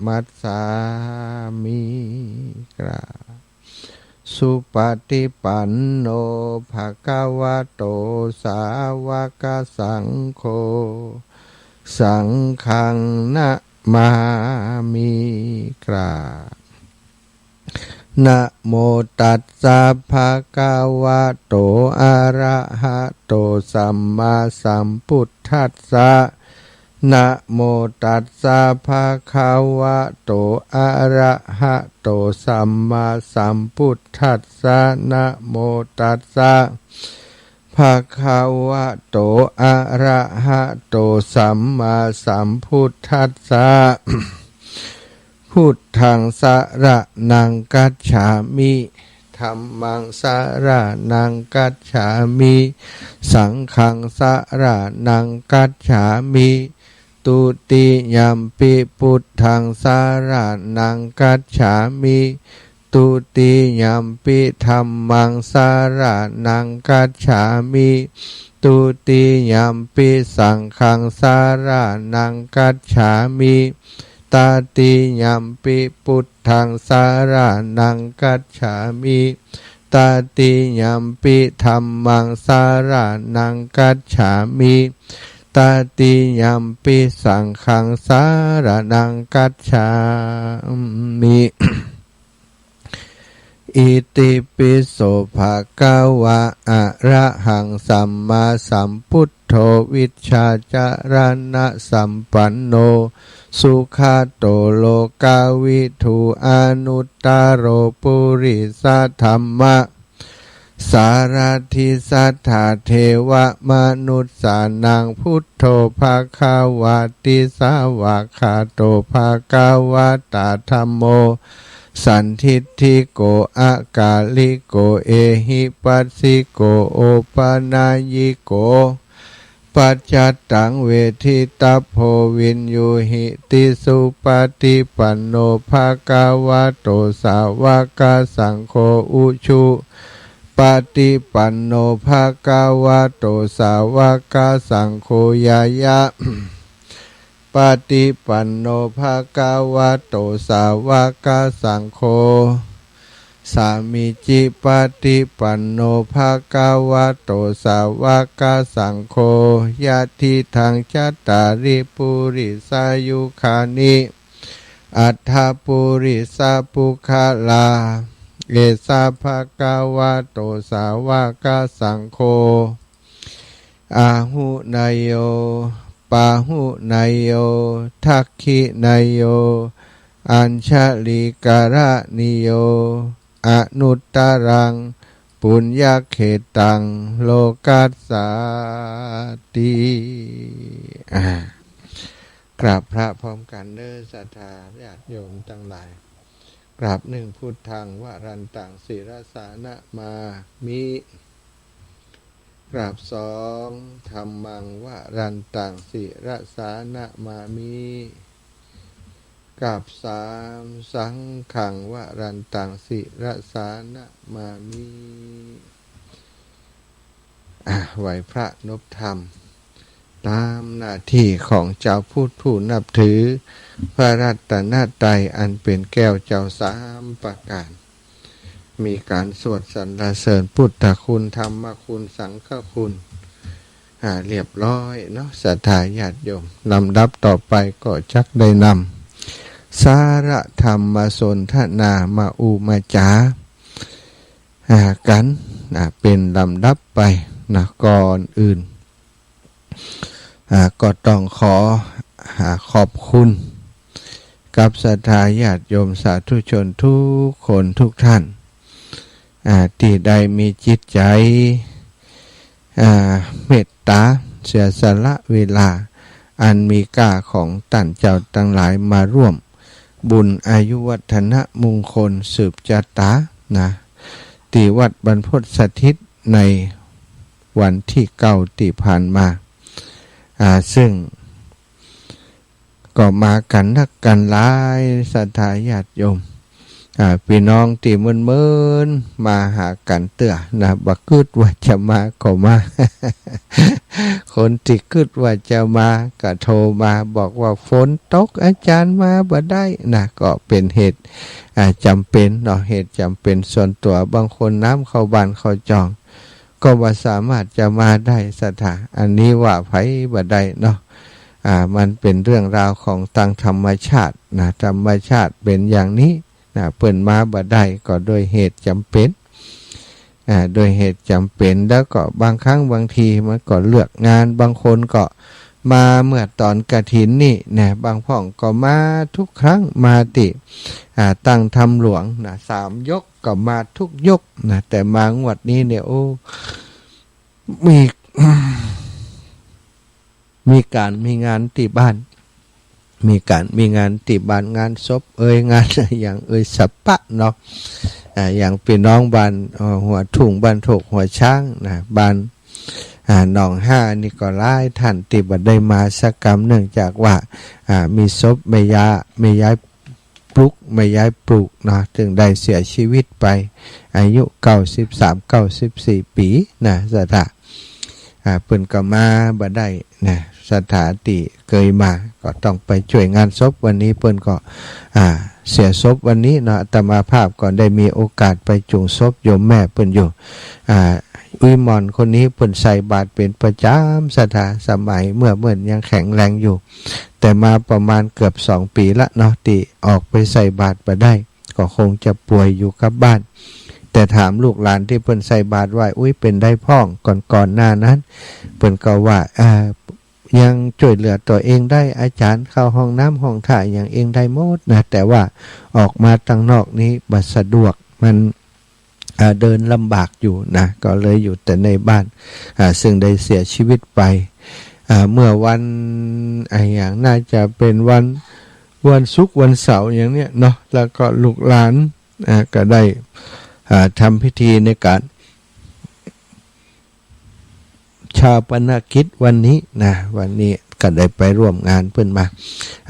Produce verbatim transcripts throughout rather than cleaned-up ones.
มัสสามิ กราบ สุปฏิปันโน ภะคะวะโต สาวกสังโฆ สังฆังนะมามิ กราบ นะโมตัสสะ ภะคะวะโต อะระหะโต สัมมาสัมพุทธัสสะ นะโมตัสสะ ภะคะวะโต อะระหะโต สัมมาสัมพุทธัสสะ นะโมตัสสะ ภะคะวะโต อะระหะโต สัมมาสัมพุทธัสสะ พุทธังสะระณังคัจฉามิ ธัมมังสะระณังคัจฉามิ สังฆังสะระณังคัจฉามิ ตุติยัมปิ พุทธังสะระณังคัจฉามิ ตุติยัมปิ ธัมมังสะระณังคัจฉามิ ตุติยัมปิ สังฆังสะระณังคัจฉามิ ตติยัมปิ พุทธังสะระณังคัจฉามิ ตติยัมปิ ธัมมังสะระณังคัจฉามิ ตติยัมปิ สังฆังสะระณังคัจฉามิ อิติปิโส ภะคะวะ อะระหัง สัมมาสัมพุทโธ วิชชาจารณะสัมปันโน สุขะโต โลกะวิทู อนุตตะโร ปุริสะธัมมะ สารถิสัทธา เทวะมนุสสานัง พุทโธ ภะคะวะติ สะวากขาโต ภะคะวะตา ธัมโม สันทิฏฐิโก อะกาลิโก เอหิปัสสิโก โอปะนายยิโก ปัจจัตตัง เวทิตัพโพ วิญญูหิติ สุปะฏิปันโน ภะคะวะโต สาวกสังโฆ อุชุปะฏิปันโน ภะคะวะโต สาวกสังโฆ ญาญาปะฏิปันโน ภะคะวะโต สาวกสังโฆ สามีจิปะฏิปันโน ภะคะวะโต สาวกสังโฆ ยะทิฏฐัง จัตตาริ ปุริสายุคานิ อัฏฐะ ปุริสะปุคคละ เอสะ ภะคะวะโต สาวกสังโฆ อาหุเนยโย ปาหุเนยโย ทักขิเนยโย อัญชะลีกะระณีโย อนุตตะรัง ปุญญะเขตัง โลกัสสาติ อ่า กราบพระพร้อมกั๋นเน้อ ศรัทธาญาติโยมตังหลาย กราบ หนึ่ง พุทธัง วรันตัง ศิรสา นะมามิ กราบ สอง ธัมมัง วรันตัง ศิรสา นะมามิ กราบ สาม สังฆัง วรันตัง ศิรสา นะมามิ อ่ะ ไหว้พระนบธรรม ต๋ามหน้าตี้ของจาวพุทธผู้นับถือพระรัตนตรัยอันเป๋นแก้วเจ้าสามประก๋าน มีก๋านสวดสรรเสริญพุทธคุณ ธรรมคุณ สังฆคุณ อ่า เรียบร้อยเนาะ ศรัทธาญาติโยม ลำดับต่อไปก็จักได้นำสาระธรรมสนทนามาอู้มาจ๋า อ่า กั๋น อ่า เป๋นลำดับไปนะ ก่อนอื่น อ่า ก็ต้องขอ อ่า ขอบคุณกับศรัทธาญาติโยมสาธุชนทุกคนทุกท่าน อ่า ตี้ได้มีจิตใจ๋ อ่า เมตต๋าเสียสละเวลาอันมีก้าของต้านเจ้าตังหลายมาร่วมบุญอายุวัฒนมงคลสืบจะต๋านะ ตี้วัดบรรพตสถิตในวันตี้เก้าตี้ผ่านมา อ่า ซึ่งก็มากั๋นนักกั๋นหลายศรัทธาญาติโยม อ่า ปี้น้องตี้เมินๆ มาหากั๋นเตื้อนะ บ่กึ๊ดว่าจะมาก็มา คนตี้กึ๊ดว่าจะมาก็โทรมาบอกว่าฝนตกอาจ๋ารย์มาบ่ได้นะ ก็เป๋นเหตุ อ่า จ๋ำเป๋นเนาะ เหตุจ๋ำเป๋นส่วนตั๋ว บางคนน้ำเข้าบ้านเข้าจ่อง ก็บ่สามารถจะมาได้ศรัทธา อันนี้ว่าใผบ่ได้เนาะ อ่า มันเป๋นเรื่องราวของตางธรรมชาตินะ ธรรมชาติเป๋นอย่างนี้นะ เปิ้นมาบ่ได้ก็โดยเหตุจ๋ำเป๋น อ่า โดยเหตุจ๋ำเป๋น แล้วก็บางครั้งบางทีมันก็เลือกงาน บางคนก็มาเมื่อต๋อนกฐินนี่นะ บางพ่องก็มาทุกครั้ง มาตี้ อ่า ตางธรรมหลวงนะ สามยกก็มาทุกยกนะ แต่มางวดนี้เนี่ย โอ้ มี มีก๋านมีงานตี้บ้าน มีก๋านมีงานตี้บ้าน งานศพเอย งานอะหยังเอย สะปะเนาะ อ่า อย่างปี้น้องบ้าน เอ่อ หัวทุ่ง บ้านโถกหัวช้างนะ บ้าน อ่า หนองห้านี่ก็หลายต้านตี้บ่ได้มาสักกำ เนื่องจากว่า อ่า มีศพแม่ย้า แม่ย้าย ปลุก แม่ย้ายปลุกเนาะ เถิงได้เสียชีวิตไป อายุเก้าสิบสาม เก้าสิบสี่ปี๋นะศรัทธา อ่า เปิ้นก็มาบ่ได้นะ ศรัทธาตี้เกยมาก็ต้องไปจ้วยงานศพ วันนี้เปิ้นก็ อ่า เสียศพวันนี้เนาะ อาตมาภาพก็ได้มีโอกาสไปจุ่งศพโยมแม่เปิ้นอยู่ อ่า อุ๊ยหม่อนคนนี้เปิ้นใส่บาตรเป๋นประจ๋ำศรัทธา สมัยเมื่อเปิ้นยังแข็งแรงอยู่ แต่มาประมาณเกือบสองปี๋ละเนาะ ตี้ออกไปใส่บาตรบ่ได้ ก็คงจะป่วยอยู่กับบ้าน แต่ถามลูกหลานตี้เปิ้นใส่บาตรไหว้อุ๊ยเป๋นใดพ่อง ก่อนๆ หน้านั้น เปิ้นก็ว่า เอ่อ ยังจ้วยเหลือตั๋วเองได้ อาจ๋ารย์ เข้าห้องน้ำห้องท่าอะหยังเองได้หมดนะ แต่ว่าออกมาตางนอกนี้บ่สะดวก มัน อ่า เดินลำบากอยู่นะ ก็เลยอยู่แต่ในบ้าน อ่า ซึ่งได้เสียชีวิตไป อ่า เมื่อวัน อะหยัง น่าจะเป๋นวัน วันศุกร์วันเสาร์อย่างเนี้ยเนาะ แล้วก็ลูกหลาน อ่า ก็ได้ อ่า ทำพิธีในก๋าน ฌาปนกิจวันนี้นะ วันนี้ก็ได้ไปร่วมงานเปิ้นมา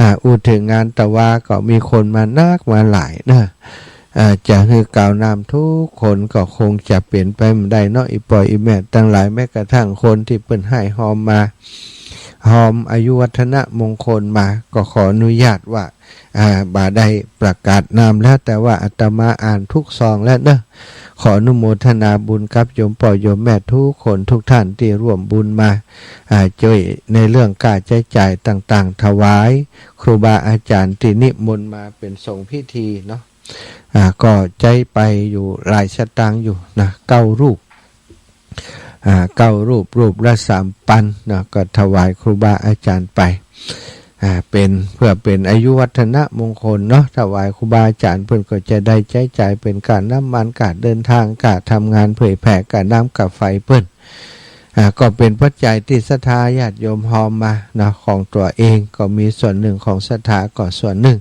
อ่า อู้เถิงงานตะวาก็มีคนมานักมาหลายนะ อ่า จะหื้อกล่าวนำทุกคนก็คงจะเป๋นไปบ่ได้เนาะ อี่ป้ออี่แม่ตังหลาย แม้กระทั่งคนตี้เปิ้นฮ้ายฮอมมา ฮอมอายุวัฒนมงคลมา ก็ขออนุญาตว่า อ่า บ่ได้ประกาศนามแล้ว แต่ว่าอาตมาอ่านทุกซองแล้วเนาะ ขออนุโมทนาบุญกับโยมป้อโยมแม่ทุกคนทุกท่านตี้ร่วมบุญมา อ่า จ้วยในเรื่องค่าใจ๊จ่ายต่างๆ ถวายครูบาอาจ๋ารย์ตี้นิมนต์มาเป๋นสงฆ์พิธีเนาะ อ่า ก็ใจ๊ไปอยู่หลายสตางค์อยู่นะ เก้ารูป อ่า เก้ารูป รูปละสามปันนะ ก็ถวายครูบาอาจ๋ารย์ไป อ่า เป๋น เพื่อเป๋นอายุวัฒนมงคลเนาะ ถวายครูบาอาจ๋ารย์ เปิ้นก็จะได้ใจ๊จ่ายเป๋นค่าน้ำมัน ค่าเดินทาง ค่าทำงานเผยแผ่ ค่าน้ำค่าไฟเปิ้น อ่า ก็เป๋นปัจจัยตี้ศรัทธาญาติโยมฮอมมาเนาะ ของตั๋วเองก็มีส่วนนึ่ง ของศรัทธาก็ส่วนนึ่ง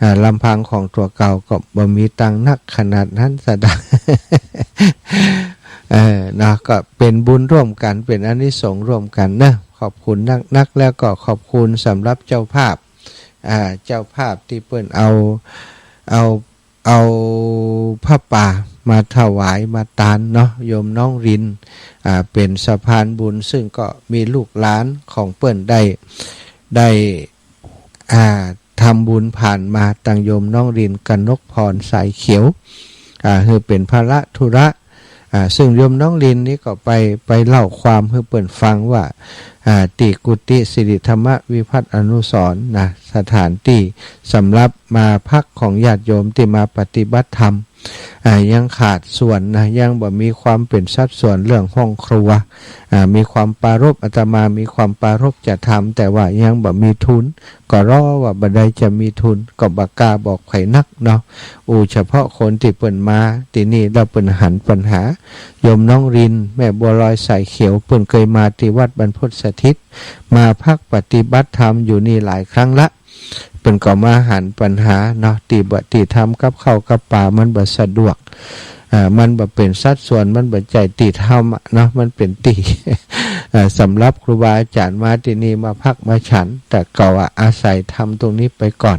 อ่า ลำพังของตั๋วเก่าก็บ่มีตังค์นักขนาดนั้นศรัทธา เออ เนาะ ก็เป๋นบุญร่วมกั๋น เป๋นอานิสงส์ร่วมกั๋นเนาะ ขอบคุณนักๆ แล้วก็ขอบคุณสำหรับเจ้าภาพ อ่า เจ้าภาพตี้เปิ้นเอา เอา เอาผ้าป่ามาถวายมาตานเนาะ โยมน้องริน อ่า เป๋นสะพานบุญ ซึ่งก็มีลูกหลานของเปิ้นได้ ได้ อ่า ทำบุญผ่านมา ตังโยมน้องริน กนกพร สายเขียว อ่า หื้อเป๋นภาระธุระ อ่า ซึ่งโยมน้องรินนี่ก็ไป ไปเล่าความหื้อเปิ้นฟังว่า อ่า ตี้กุฏิสิริธรรมวิพัฒน์อนุสรณ์นะ สถานตี้สำหรับมาพักของญาติโยมตี้มาปฏิบัติธรรม อ่า ยังขาดส่วนนะ ยังบ่มีความเป๋นสัดส่วนเรื่องห้องครัว อ่า มีความปรารภ อาตมามีความปรารภจะทำ แต่ว่ายังบ่มีทุน ก็รอว่าบ่ได้จะมีทุน ก็บ่กล้าบอกใผนักเนาะ อู้เฉพาะคนตี้เปิ้นมาตี้นี่แล้วเปิ้นหันปัญหา โยมน้องริน แม่บัวลอยสายเขียว เปิ้นเกยมาตี้วัดบรรพตสถิต มาพักปฏิบัติธรรมอยู่นี่หลายครั้งละ เปิ้นก็มาหันปัญหาเนาะ ตี้บ่ ตี้ทำกับข้าวกับป๋ามันบ่สะดวก อ่า มันบ่เป๋นสัดส่วน มันบ่ใจ้ตี้ทำอะเนาะ มันเป๋นตี้ อ่า สำหรับครูบาอาจ๋ารย์มาตี้นี่มาพักมาฉัน แต่ก็ว่าอาศัยทำตรงนี้ไปก่อน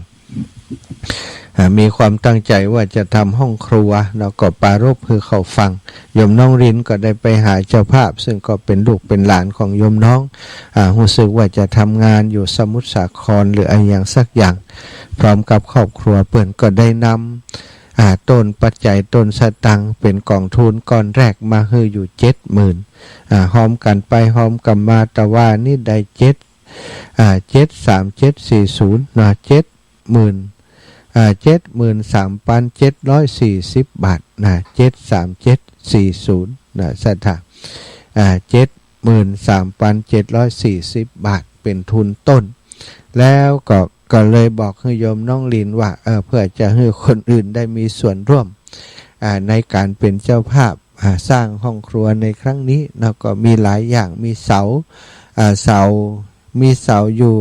อ่า มีความตั้งใจ๋ว่าจะทำห้องครัว แล้วก็ปรารภหื้อเขาฟัง โยมน้องรินก็ได้ไปหาเจ้าภาพ ซึ่งก็เป๋นลูกเป๋นหลานของโยมน้อง อ่า ฮู้สึกว่าจะทำงานอยู่สมุทรสาครหรืออะหยังสักอย่าง พร้อมกับครอบครัว เปิ้นก็ได้นำ อ่า ต้นปัจจัย ต้นสตางค์ เป๋นก๋องทุนก้อนแรกมาหื้ออยู่เจ็ดหมื่น อ่า ฮอมกั๋นไปฮอมกั๋นมา ตะวานี้ได้เจ็ด อ่า เจ็ดสามเจ็ดสี่ศูนย์ เนาะ เจ็ดหมื่น อ่า เจ็ดหมื่นสามปันเจ็ดร้อยสี่สิบบาทนะ เจ็ดสามเจ็ดสี่ศูนย์ นะ ศรัทธา อ่า เจ็ดหมื่นสามปันเจ็ดร้อยสี่สิบบาท เป๋นทุนต้น แล้วก็ ก็เลยบอกหื้อโยมน้องรินว่า เออ เพื่อจะหื้อคนอื่นได้มีส่วนร่วม อ่า ในก๋านเป๋นเจ้าภาพ อ่า สร้างห้องครัวในครั้งนี้เนาะ ก็มีหลายอย่าง มีเสา อ่า เสา มีเสาอยู่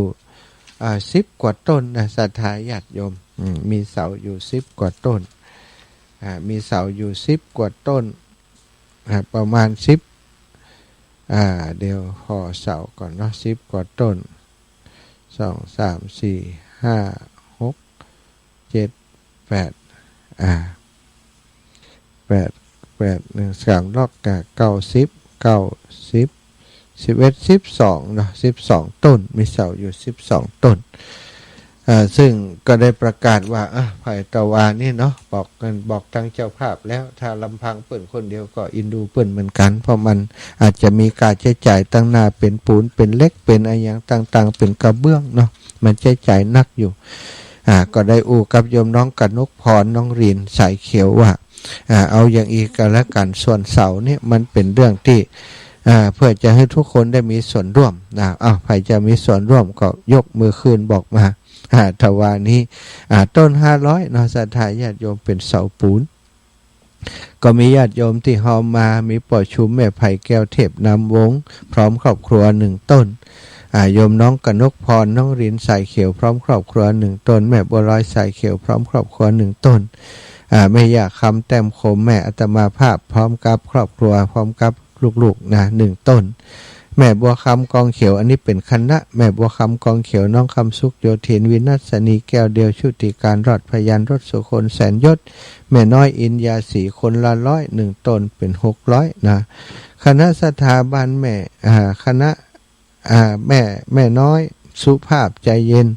อ่า สิบกว่าต้นนะ ศรัทธาญาติโยม อืม มีเสาอยู่สิบกว่าต้น อ่า มีเสาอยู่สิบกว่าต้น อ่า ประมาณสิบ อ่า เดี๋ยวขอเสาก่อนเนาะ สิบกว่าต้น สอง สาม สี่ ห้า หก เจ็ด แปด อ่า แปด แปด หนึ่ง สาม ลอกกะ เก้า สิบ เก้า สิบ สิบเอ็ด สิบสอง เนาะ สิบสองต้น มีเสาอยู่สิบสองต้น อ่า ซึ่งก็ได้ประกาศว่า อ่ะ ไผตะวานี้เนาะ บอกกั๋น บอกตังเจ้าภาพแล้ว ถ้าลำพังเปิ้นคนเดียวก็อินดูเปิ้นเหมือนกั๋น เพราะมันอาจจะมีค่าใจ๊จ่ายตังหน้า เป๋นปูน เป๋นเหล็ก เป๋นอะหยังต่างๆ เป๋นกระเบื้องเนาะ มันใจ๊จ่ายหนักอยู่ อ่า ก็ได้อู้กับโยมน้องกนกพร น้องริน สายเขียวว่า อ่า เอาอย่างอี้ก็แล้วกั๋น ส่วนเสาเนี่ยมันเป๋นเรื่องตี้ อ่า เพื่อจะหื้อทุกคนได้มีส่วนร่วมนะ อ้าว ใผจะมีส่วนร่วมก็ยกมือขึ้นบอกมา อ่า ตะวานี้ อ่า ต้นห้าร้อยเนาะ ศรัทธาญาติโยม เป๋นเสาปูน ก็มีญาติโยมตี้ฮอมมา มีป้อชุม แม่ไพแก้วเทพนามวงศ์ พร้อมครอบครัวหนึ่งต้น อ่า โยมน้องกนกพร น้องริน สายเขียว พร้อมครอบครัวหนึ่งต้น แม่บัวลอย สายเขียว พร้อมครอบครัวหนึ่งต้น อ่า แม่ย่าคำแต้มคม แม่อาตมาภาพ พร้อมกับครอบครัว พร้อมกับลูกๆ นะ หนึ่งต้น แม่บัวคำกองเขียว อันนี้เป๋นคณะ แม่บัวคำกองเขียว น้องคำสุขโยธิน วินัสสนีแก้วเดียว ชุติการรอดพยาน รสสุคน แสนยศ แม่น้อยอินยาสี คนละร้อย หนึ่งต้นเป๋นหกร้อยนะ คณะศรัทธาบ้านแม่ อ่า คณะ อ่า แม่ แม่น้อยสุภาพใจเย็น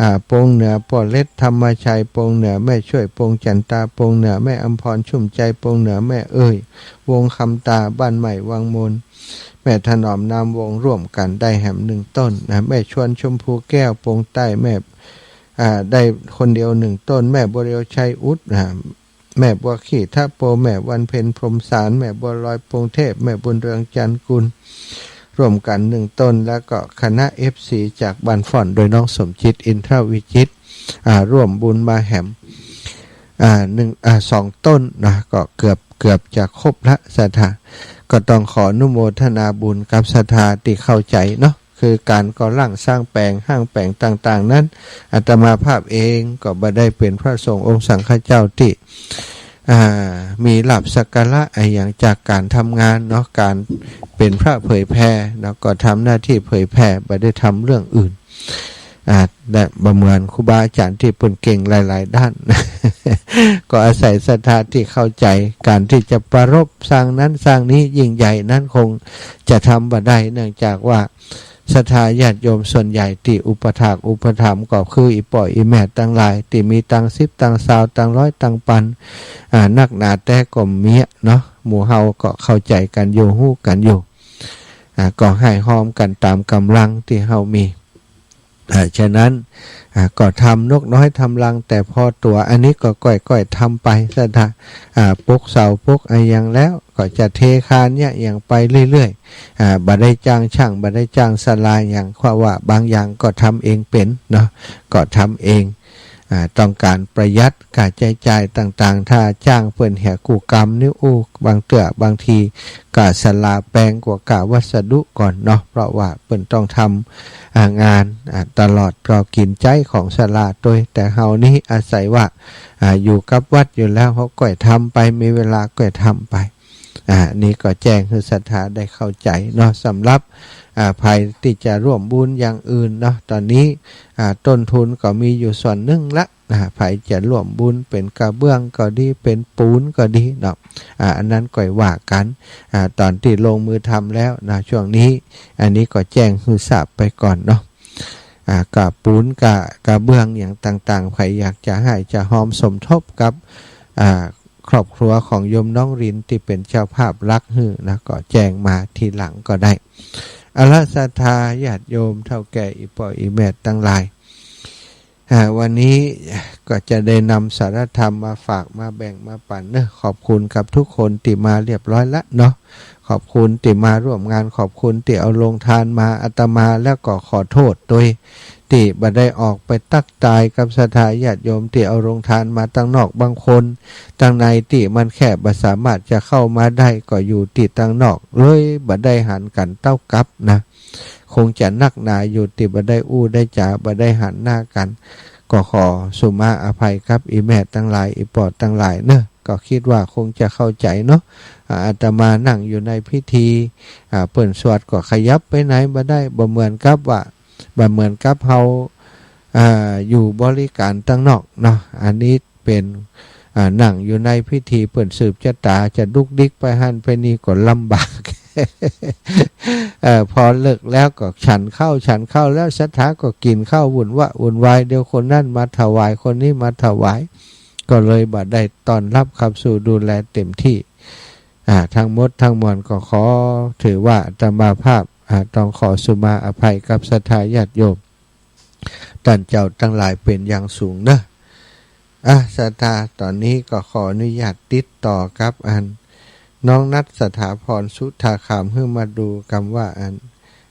อ่า ปงเหนือ ป้อเล็ด ธรรมชัย ปงเหนือ แม่ช่วย ปงจันตา ปงเหนือ แม่อำพร ชุ่มใจ ปงเหนือ แม่เอ่ย วงคำตา บ้านใหม่วังมูล แม่ถนอมนามวงศ์ ร่วมกั๋นได้แหมหนึ่งต้นนะ แม่ชวน ชมพูแก้ว ปงใต้ แม่ อ่า ได้คนเดียวหนึ่งต้น แม่บัวเรียว ชัยอุด อ่า แม่บัวขี่ ทะโป แม่วันเพ็ญ พรหมสาร แม่บัวลอย ปงเทพ แม่บุญเรือง จันทร์กุล ร่วมกั๋นหนึ่งต้น แล้วก็คณะเอฟซีจากบ้านฝ่อน โดยน้องสมจิต อินทรวิจิตร อ่า ร่วมบุญมาแหม อ่า หนึ่ง อ่า สองต้นนะ ก็เกือบ เกือบจะครบละ ศรัทธา ก็ต้องขออนุโมทนาบุญกับศรัทธาตี้เข้าใจ๋เนาะ คือก๋านก่อร่างสร้างแป๋ง ห้างแป๋งต่างๆ นั้น อาตมาภาพเองก็บ่ได้เป๋นพระสงฆ์องค์สังฆเจ้าตี้ อ่า มีลาภสักการะอะหยังจากก๋านทำงานเนาะ ก๋านเป๋นพระเผยแผ่เนาะ ก็ทำหน้าตี้เผยแผ่ บ่ได้ทำเรื่องอื่น อ่า และบ่เหมือนครูบาอาจ๋ารย์ตี้เปิ้นเก่งหลายๆ ด้าน ก็อาศัยศรัทธาตี้เข้าใจ๋ ก๋านตี้จะปรารภสร้างนั้นสร้างนี้ยิ่งใหญ่นั้นคงจะทำบ่ได้ เนื่องจากว่า ศรัทธาญาติโยมส่วนใหญ่ตี้อุปถากอุปถัมภ์ก็คืออี่ป้ออี่แม่ตังหลาย ตี้มีตังค์สิบ ตังค์ซาว ตังค์ร้อย ตังค์ปัน อ่า นักหนาแต๊ก็มีอะเนาะ หมู่เฮาก็เข้าใจ๋กั๋นอยู่ ฮู้กั๋นอยู่ อ่า ก็หื้อฮอมกั๋นต๋ามก๋ำลังตี้เฮามี อ่า ฉะนั้น อ่า ก็ทำนกน้อยทำรังแต่พอตั๋ว อันนี้ก็ก้อยๆ ทำไป ศรัทธา อ่า ปกเสาปกอะหยังแล้ว ก็จะเทคานเยียะหยังไปเรื่อยๆ อ่า บ่ได้จ้างช่าง บ่ได้จ้างศาลาหยัง เพราะว่าบางอย่างก็ทำเองเป๋นเนาะ ก็ทำเอง อ่า ต้องก๋านประหยัดค่าใจ๊จ่ายต่างๆ ถ้าจ้างเปิ้นเหียกู้กำนี่ อู้ บางเตื้อบางที ก้าศาลาแปงกว่าก้าวัสดุก่อนเนาะ เพราะว่าเปิ้นต้องทำ อ่า งาน อ่า ตลอด ก็กิ๋นใจ๊ของศาลาตวย แต่เฮานี้อาศัยว่า อ่า อยู่กับวัดอยู่แล้ว เฮาก้อยทำไป มีเวลาก้อยทำไป อ่า นี่ก็แจ้งหื้อศรัทธาได้เข้าใจ๋เนาะ สำหรับ อ่า ใผตี้จะร่วมบุญอย่างอื่นเนาะ ต๋อนนี้ อ่า ต้นทุนก็มีอยู่ส่วนนึ่งละ อ่า ใผจะร่วมบุญเป๋นกระเบื้องก็ดี เป๋นปูนก็ดีเนาะ อ่า อันนั้นก็ว่ากั๋น อ่า ต๋อนตี้ลงมือทำแล้วนะ ช่วงนี้ อันนี้ก็แจ้งหื้อทราบไปก่อนเนาะ อ่า กะปูนกะกระเบื้องอย่างต่างๆ ใผอยากจะหื้อจะฮอมสมทบกับ อ่า ครอบครัวของโยมน้องรินตี้เป๋นเจ้าภาพหลักหื้อนะ ก็แจ้งมาทีหลังก็ได้ เอาละ ศรัทธาญาติโยมเฒ่าแก่อี่ป้ออี่แม่ตังหลาย อ่า วันนี้ก็จะได้นำสารธรรมมาฝากมาแบ่งมาปั๋นเนาะ ขอบคุณกับทุกคนตี้มาเรียบร้อยละเนาะ ขอบคุณตี้มาร่วมงาน ขอบคุณตี้เอาโรงทานมา อาตมาแล้วก็ขอโทษตวยตี้บ่ได้ออกไปตั๊กตายกับศรัทธาญาติโยมตี้เอาโรงทานมาตังนอก บางคนตังในตี้มันแคบ บ่สามารถจะเข้ามาได้ ก็อยู่ตี้ตังนอก เลยบ่ได้หันกั๋นเต้ากั๊บนะ คงจะนักหนาอยู่ตี้บ่ได้อู้ได้จ๋า บ่ได้หันหน้ากั๋น ก็ขอสุมาอภัยกับอี่แม่ตังหลาย อี่ป้อตังหลายเนาะ ก็กึ๊ดว่าคงจะเข้าใจ๋เนาะ อ่า อาตมานั่งอยู่ในพิธี อ่า เปิ้นสวดก็ขยับไปไหนบ่ได้ บ่เหมือนกับว่า บ่เหมือนกับเฮา อ่า อยู่บริการตังนอกเนาะ อันนี้เป๋น อ่า นั่งอยู่ในพิธี เปิ้นสืบจะต๋า จะดุกดิกไปหั้นไปนี่ก็ลำบาก เอ่อ พอเลิกแล้วก็ฉันข้าว ฉันข้าวแล้วศรัทธาก็กิ๋นข้าว วุ่นวะวุ่นวาย เดี๋ยวคนนั้นมาถวาย คนนี้มาถวาย ก็เลยบ่ได้ต้อนรับขับสู้ดูแลเต็มตี้ อ่า ทั้งหมดทั้งมวลก็ขอถือว่าอาตมาภาพ อ่า ต้องขอสุมาอภัยกับศรัทธาญาติโยมต้านเจ้าตังหลายเป๋นอย่างสูงเนาะ อ่ะ ศรัทธา ต๋อนนี้ก็ขออนุญาตติดต่อกับอันน้องนัท สถาพร สุทธาคาม หื้อมาดูกำว่าอัน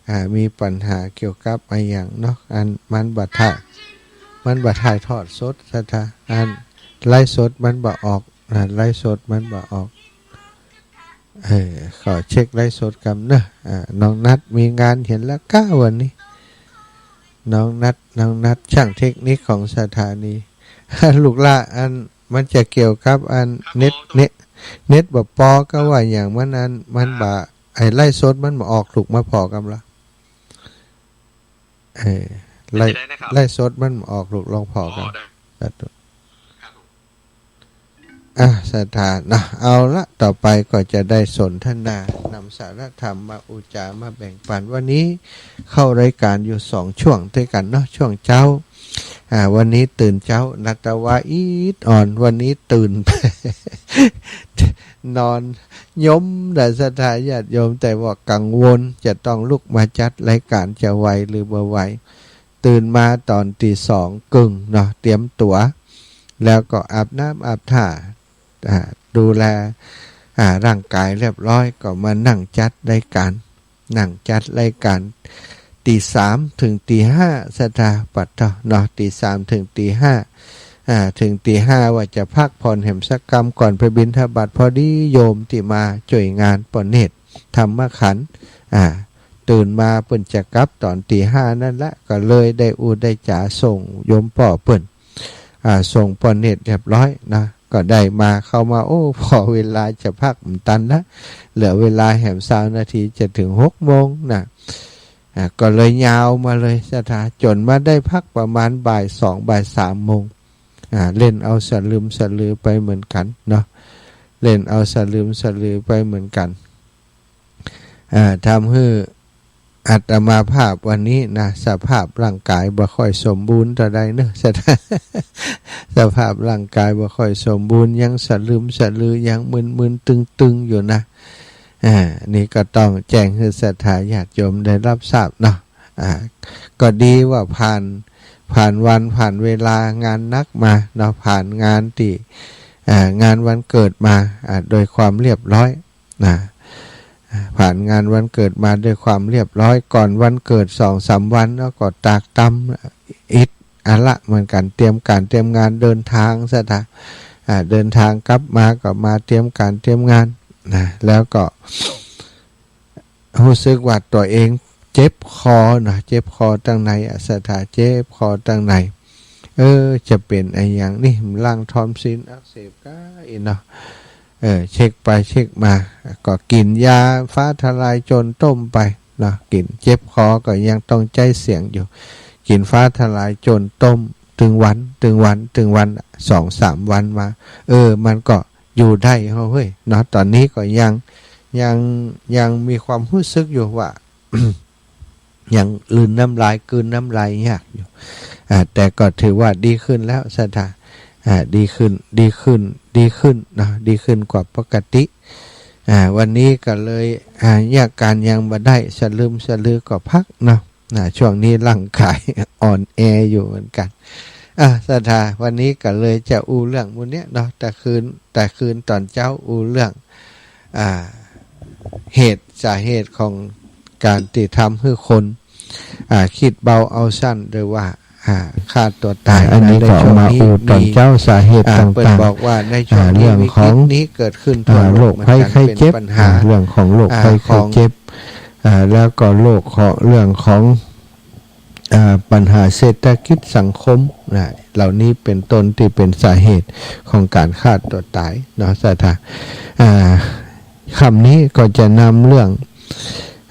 อ่า มีปัญหาเกี่ยวกับอะหยังเนาะ อันมันบ่ถ่าย มันบ่ถ่ายทอดสด ศรัทธา อันไลฟ์สดมันบ่ออก อ่า ไลฟ์สดมันบ่ออก เออ ขอเช็คไลฟ์สดกำเนาะ อ่า น้องนัทมีงานเหียนละก้าวันนี้ น้องนัท น้องนัท ช่างเทคนิคของสถานี ลูกหล้า อันมันจะเกี่ยวกับอัน ครับ เน็ต ผม เน็ต เน็ตบ่ปอก็ว่าอย่างมันอัน มันบ่ ครับ ไอ้ไลฟ์สดมันบ่ออก ลูก มาผ่อกำละ เออ ไลฟ์ จะได้นะครับ ไลฟ์สดมันบ่ออก ลูก ลองผ่อกำ อ๋อ ได้ สาธุ ครับผม อ่ะ ศรัทธาเนาะ เอาละ ต่อไปก็จะได้สนทนา นำสารธรรมมาอู้จ๋ามาแบ่งปั๋น วันนี้เข้ารายการอยู่สองช่วงตวยกั๋นเนาะ ช่วงเจ๊า อ่า วันนี้ตื่นเจ๊า นัตวะอิดอ่อน วันนี้ตื่น นอนยมนะศรัทธาญาติโยม แต่ว่ากังวลจะต้องลุกมาจัดรายการจะไหวหรือบ่ไหว ตื่นมาต๋อนตีสองเกิ่งเนาะ เตรียมตั๋ว แล้วก็อาบน้ำอาบท่า อ่า ดูแล อ่า ร่างก๋ายเรียบร้อย ก็มานั่งจัดรายการ นั่งจัดรายการ ตีสามเถิงตีห้า ศรัทธา ปัดเนาะ ตีสามเถิงตีห้า อ่า เถิงตีห้า ว่าจะพักผ่อนแหมสักกำก่อนไปบิณฑบาต พอดีโยมตี้มาจ้วยงานป้อเนตรธรรมขันธ์ อ่า ตื่นมาเปิ้นจะกลับต๋อนตีห้านั่นละ ก็เลยได้อู้ได้จ๋าส่งโยมป้อเปิ้น อ่า ส่งป้อเนตรเรียบร้อยนะ ก็ได้มา เข้ามา โอ้ พอเวลาจะพักบ่ตันละ เหลือเวลาแหมซาวนาทีจะเถิงหกโมงนะ อ่า ก็เลยยาวมาเลยศรัทธา จ๋นมาได้พักประมาณบ่ายสอง บ่ายสามโมง อ่า เล่นเอาสะลึมสะลือไปเหมือนกั๋นเนาะ เล่นเอาสะลึมสะลือไปเหมือนกั๋น อ่า ทำหื้ออาตมาภาพวันนี้นะ สภาพร่างก๋ายบ่ค่อยสมบูรณ์เต้าใดเนาะ สภาพร่างก๋ายบ่ค่อยสมบูรณ์ ยังสะลึมสะลือ ยังมึนๆตึงๆอยู่นะ อ่า นี่ก็ต้องแจ้งหื้อศรัทธาญาติโยมได้รับทราบเนาะ อ่า ก็ดีว่าผ่าน ผ่านวันผ่านเวลางานหนักมาเนาะ ผ่านงานตี้ อ่า งานวันเกิดมา อ่า โดยความเรียบร้อยนะ อ่า ผ่านงานวันเกิดมาโดยความเรียบร้อย ก่อนวันเกิดสองสามวันเนาะ ก็ตรากตรำอิดอะละเหมือนกั๋น เตรียมก๋านเตรียมงาน เดินทางศรัทธา อ่า เดินทางกลับมาก็มาเตรียมก๋านเตรียมงานนะ แล้วก็ ฮู้สึกว่าตั๋วเองเจ็บคอนะ เจ็บคอตังในอะศรัทธา เจ็บคอตังใน เออ จะเป๋นอะหยังนี่ มันหลั่งทอนซิลอักเสบก้าอี้เนาะ เออ เช็คไปเช็คมา ก็กิ๋นยาฟ้าทะลายโจรต้มไป เนาะ กิ๋นเจ็บคอก็ยังต้องใจ๊เสียงอยู่ กิ๋นฟ้าทะลายโจรต้ม ตึงวัน ตึงวัน ตึงวัน สองสามวันมา เออ มันก็อยู่ได้เฮ้ยเนาะ ต๋อนนี้ก็ยัง ยัง ยังมีความฮู้สึกอยู่ว่า ยังกลืนน้ำลาย กลืนน้ำลายยากอยู่ อ่า แต่ก็ถือว่าดีขึ้นแล้วศรัทธา อ่า ดีขึ้น ดีขึ้น ดีขึ้นเนาะ ดีขึ้นกว่าปกติ อ่า วันนี้ก็เลย อ่า เยียะก๋านยังบ่ได้ สะลึมสะลือก็พักเนาะ อ่า ช่วงนี้ร่างกายอ่อนแออยู่เหมือนกั๋น อ่า ศรัทธา วันนี้ก็เลยจะอู้เรื่องหมู่เนี้ยเนาะ แต่คืน แต่คืนต๋อนเจ๊าอู้เรื่อง อ่า เหตุ สาเหตุของก๋านตี้ทำหื้อคน อ่า กึ๊ดเบาเอาสั้น หรือว่า อ่า ฆ่าตั๋วต๋าย อ่า อันนี้ ใน ก็ ช่วง เอามา นี้ อู้ต๋อน มี เจ๊า สาเหตุ อ่า ต่างๆ เปิ้นบอกว่าในช่วง อ่า นี้ เรื่อง วิกฤต ของ นี้เกิดขึ้นทั่ว อ่า โลก โลกเหมือนกั๋น ภัยไข้เจ็บ เป๋นปัญหา อ่า เรื่องของโรค อ่า ภัยไข้เจ็บ ของ อ่า แล้วก็โลกของ เรื่องของ อ่า ปัญหาเศรษฐกิจสังคมนะ เหล่านี้เป๋นต้นตี้เป๋นสาเหตุของก๋านฆ่าตั๋วต๋ายเนาะศรัทธา อ่า ค่ำนี้ก็จะนำเรื่อง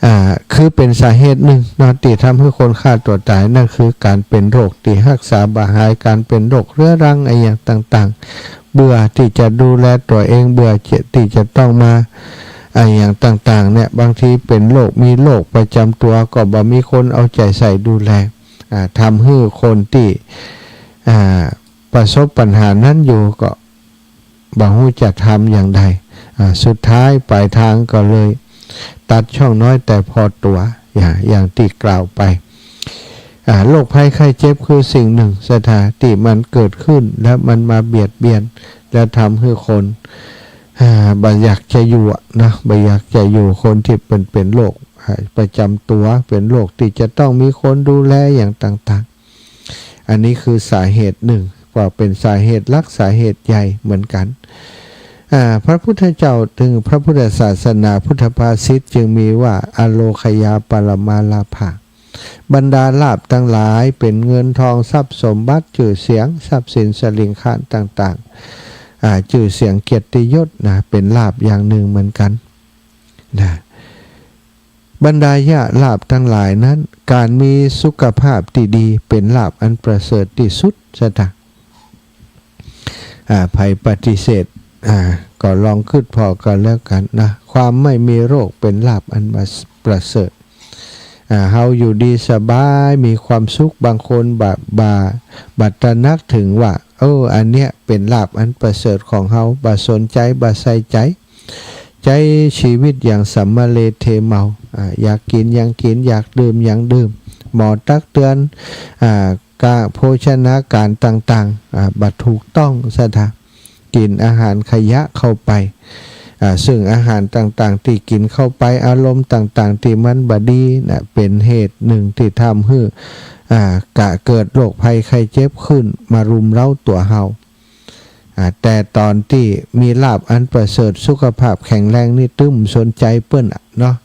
อ่า คือเป๋นสาเหตุนึ่งเนาะ ตี้ทำหื้อคนฆ่าตั๋วต๋าย นั่นคือก๋านเป๋นโรคตี้ฮักษาบ่หาย ก๋านเป๋นโรคเรื้อรังอะหยังต่างๆ เบื่อตี้จะดูแลตั๋วเอง เบื่อจะ ตี้จะต้องมา อะหยังต่างๆ เนี่ย บางทีเป๋นโรค มีโรคประจ๋ำตั๋วก็บ่มีคนเอาใจ๋ใส่ดูแล อ่า ทำหื้อคนตี้ อ่า ประสบปัญหานั้นอยู่ก็บ่ฮู้จะทำอย่างใด อ่า สุดท้ายป๋ายตางก็เลยตัดช่องน้อยแต่พอตั๋ว อย่าง อย่างตี้กล่าวไป อ่า โรคภัยไข้เจ็บคือสิ่งนึ่งศรัทธา ตี้มันเกิดขึ้นแล้วมันมาเบียดเบียน แล้วทำหื้อคน อ่า บ่อยากจะอยู่อะเนาะ บ่อยากจะอยู่ คนตี้เป๋น เป๋นโรค อ่า ประจ๋ำตั๋ว เป๋นโรคตี้จะต้องมีคนดูแลอย่างต่างๆ อันนี้คือสาเหตุนึ่ง ว่าเป๋นสาเหตุหลัก สาเหตุใหญ่เหมือนกั๋น อ่า พระพุทธเจ้า เถิงพระพุทธศาสนา พุทธภาษิตจึงมีว่า อโรคยาปรมาลาภา บรรดาลาภตังหลาย เป๋นเงินทองทรัพย์สมบัติ จื้อเสียง ทรัพย์สินสลิงคารต่างๆ อ่า จื้อเสียงเกียรติยศนะ เป๋นลาภอย่างนึ่งเหมือนกั๋นนะ บรรดายะลาภตังหลายนั้น ก๋านมีสุขภาพตี้ดี เป๋นลาภอันประเสริฐตี้สุดศรัทธา อ่า ใผปฏิเสธ อ่า ก็ลองกึ๊ดผ่อก็แล้วกั๋นนะ ความไม่มีโรคเป๋นลาภอันประเสริฐ อ่า เฮาอยู่ดีสบาย มีความสุข บางคนบ่ บ่ บ่ตระหนักเถิงว่า เออ อันเนี้ยเป๋นลาภอันประเสริฐของเฮา บ่สนใจ๋ บ่ใส่ใจ๋ ใจ๊ชีวิตอย่างสัมมะเลเทเมา อ่า อยากกิ๋นหยังกิ๋น อยากดื่มหยังดื่ม หมอตักเตือน อ่า กะโภชนาการต่างๆ อ่า บ่ถูกต้องศรัทธา กิ๋นอาหารขยะเข้าไป อ่า ซึ่งอาหารต่างๆ ตี้กิ๋นเข้าไป อารมณ์ต่างๆ ตี้มันบ่ดีนะ เป๋นเหตุนึ่งตี้ทำหื้อ อ่า กะเกิดโรคภัยไข้เจ็บขึ้นมารุมเร้าตั๋วเฮา อ่า แต่ต๋อนตี้มีลาภอันประเสริฐ สุขภาพแข็งแรงนี่ ตึงบ่สนใจ๋เปิ้นอะเนาะ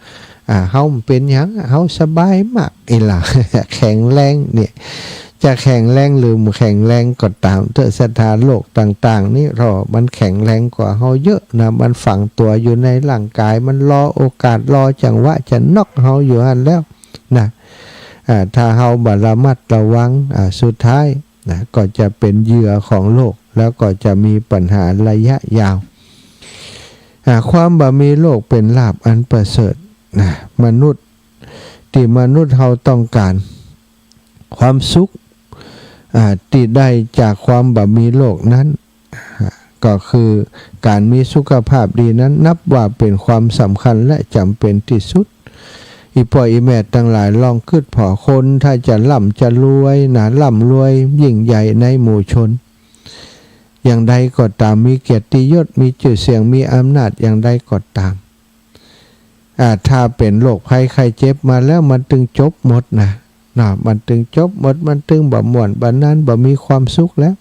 อ่า เฮาบ่เป๋นหยัง เฮาสบายมากอี้หละ แข็งแรงเนี่ย จะแข็งแรงหรือบ่แข็งแรงก็ต๋ามเต๊อะศรัทธา โรคต่างๆ นี่ เพราะมันแข็งแรงกว่าเฮาเยอะนะ มันฝังตั๋วอยู่ในร่างก๋าย มันรอโอกาส รอจังหวะจะน็อกเฮาอยู่หั้นแล้วนะ อ่า ถ้าเฮาบ่ระมัดระวัง อ่า สุดท้าย นะ ก็จะเป๋นเหยื่อของโรค แล้วก็จะมีปัญหาระยะยาว อ่า ความบ่มีโรคเป๋นลาภอันประเสริฐ นะ มนุษย์ ตี้มนุษย์เฮาต้องก๋าน ความสุข อ่า ตี้ได้จากความบ่มีโรคนั้น อ่า ก็คือก๋านมีสุขภาพดีนั้น นับว่าเป๋นความสำคัญและจ๋ำเป๋นตี้สุด อี่ป้ออี่แม่ตังหลาย ลองกึ๊ดผ่อ คนถ้าจะร่ำจะรวยนะ ร่ำรวยยิ่งใหญ่ในหมู่ชน อย่างใดก็ต๋าม มีเกียรติยศ มีจื้อเสียง มีอำนาจอย่างใดก็ต๋าม อ่า ถ้าเป๋นโรคภัยไข้เจ็บมาแล้ว มันตึงจบหมดนะ นะ มันตึงจบหมด มันตึงบ่ม่วน บ่นัน บ่มีความสุขแล้ว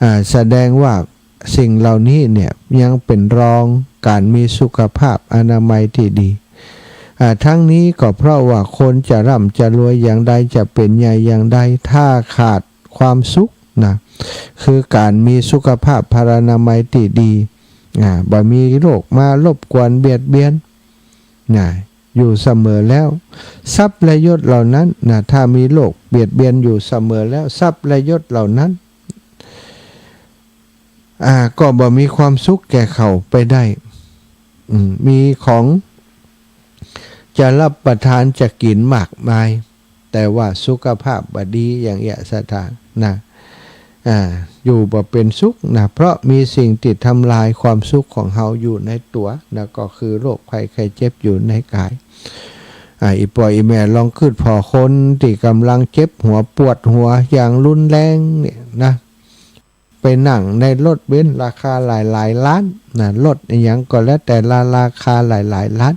อ่า แสดงว่าสิ่งเหล่านี้เนี่ยยังเป๋นรองก๋านมีสุขภาพอนามัยตี้ดี อ่า ทั้งนี้ก็เพราะว่าคนจะร่ำจะรวยอย่างใด จะเป๋นใหญ่อย่างใด ถ้าขาดความสุขนะ คือก๋านมีสุขภาพพลานามัยตี้ดี อ่า บ่มีโรคมารบกวนเบียดเบียน นะ อยู่เสมอแล้ว ทรัพย์และยศเหล่านั้นนะ ถ้ามีโรคเบียดเบียนอยู่เสมอแล้ว ทรัพย์และยศเหล่านั้น อ่า ก็บ่มีความสุขแก่เขาไปได้ อืม มีของจะรับประทานจะกิ๋นมากมาย แต่ว่าสุขภาพบ่ดีอย่างเอี้ยศรัทธานะ อ่า อยู่บ่เป๋นสุขนะ เพราะมีสิ่งตี้ทำลายความสุขของเฮาอยู่ในตั๋วนะ ก็คือโรคภัยไข้เจ็บอยู่ในก๋าย อ่า อี่ป้ออี่แม่ลองกึ๊ดผ่อคนตี้ก่ำลังเจ็บหัวปวดหัวอย่างรุนแรงเนี่ยนะ ไปนั่งในรถเบนซ์ราคาหลายๆ ล้านนะ รถอะหยังก็แล้วแต่ละราคาหลายๆ ล้าน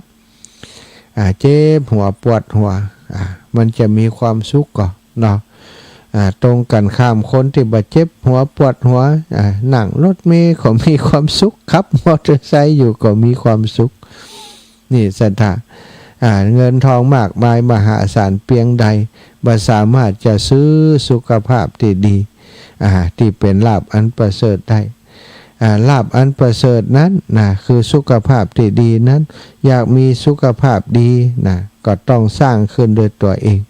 อ่า เจ็บหัวปวดหัว อ่า มันจะมีความสุขก่อเนาะ อ่า ตรงกั๋นข้าม คนตี้บ่เจ็บหัวปวดหัว อ่า นั่งรถเมล์ก็มีความสุข ขับมอเตอร์ไซค์อยู่ก็มีความสุข นี่ศรัทธา อ่า เงินทองมากมายมหาศาลเปียงใด บ่สามารถจะซื้อสุขภาพตี้ดี อ่า ตี้เป๋นลาภอันประเสริฐได้ อ่า ลาภอันประเสริฐนั้นนะ คือสุขภาพตี้ดีนั้น อยากมีสุขภาพดีนะ ก็ต้องสร้างขึ้นด้วยตั๋วเอง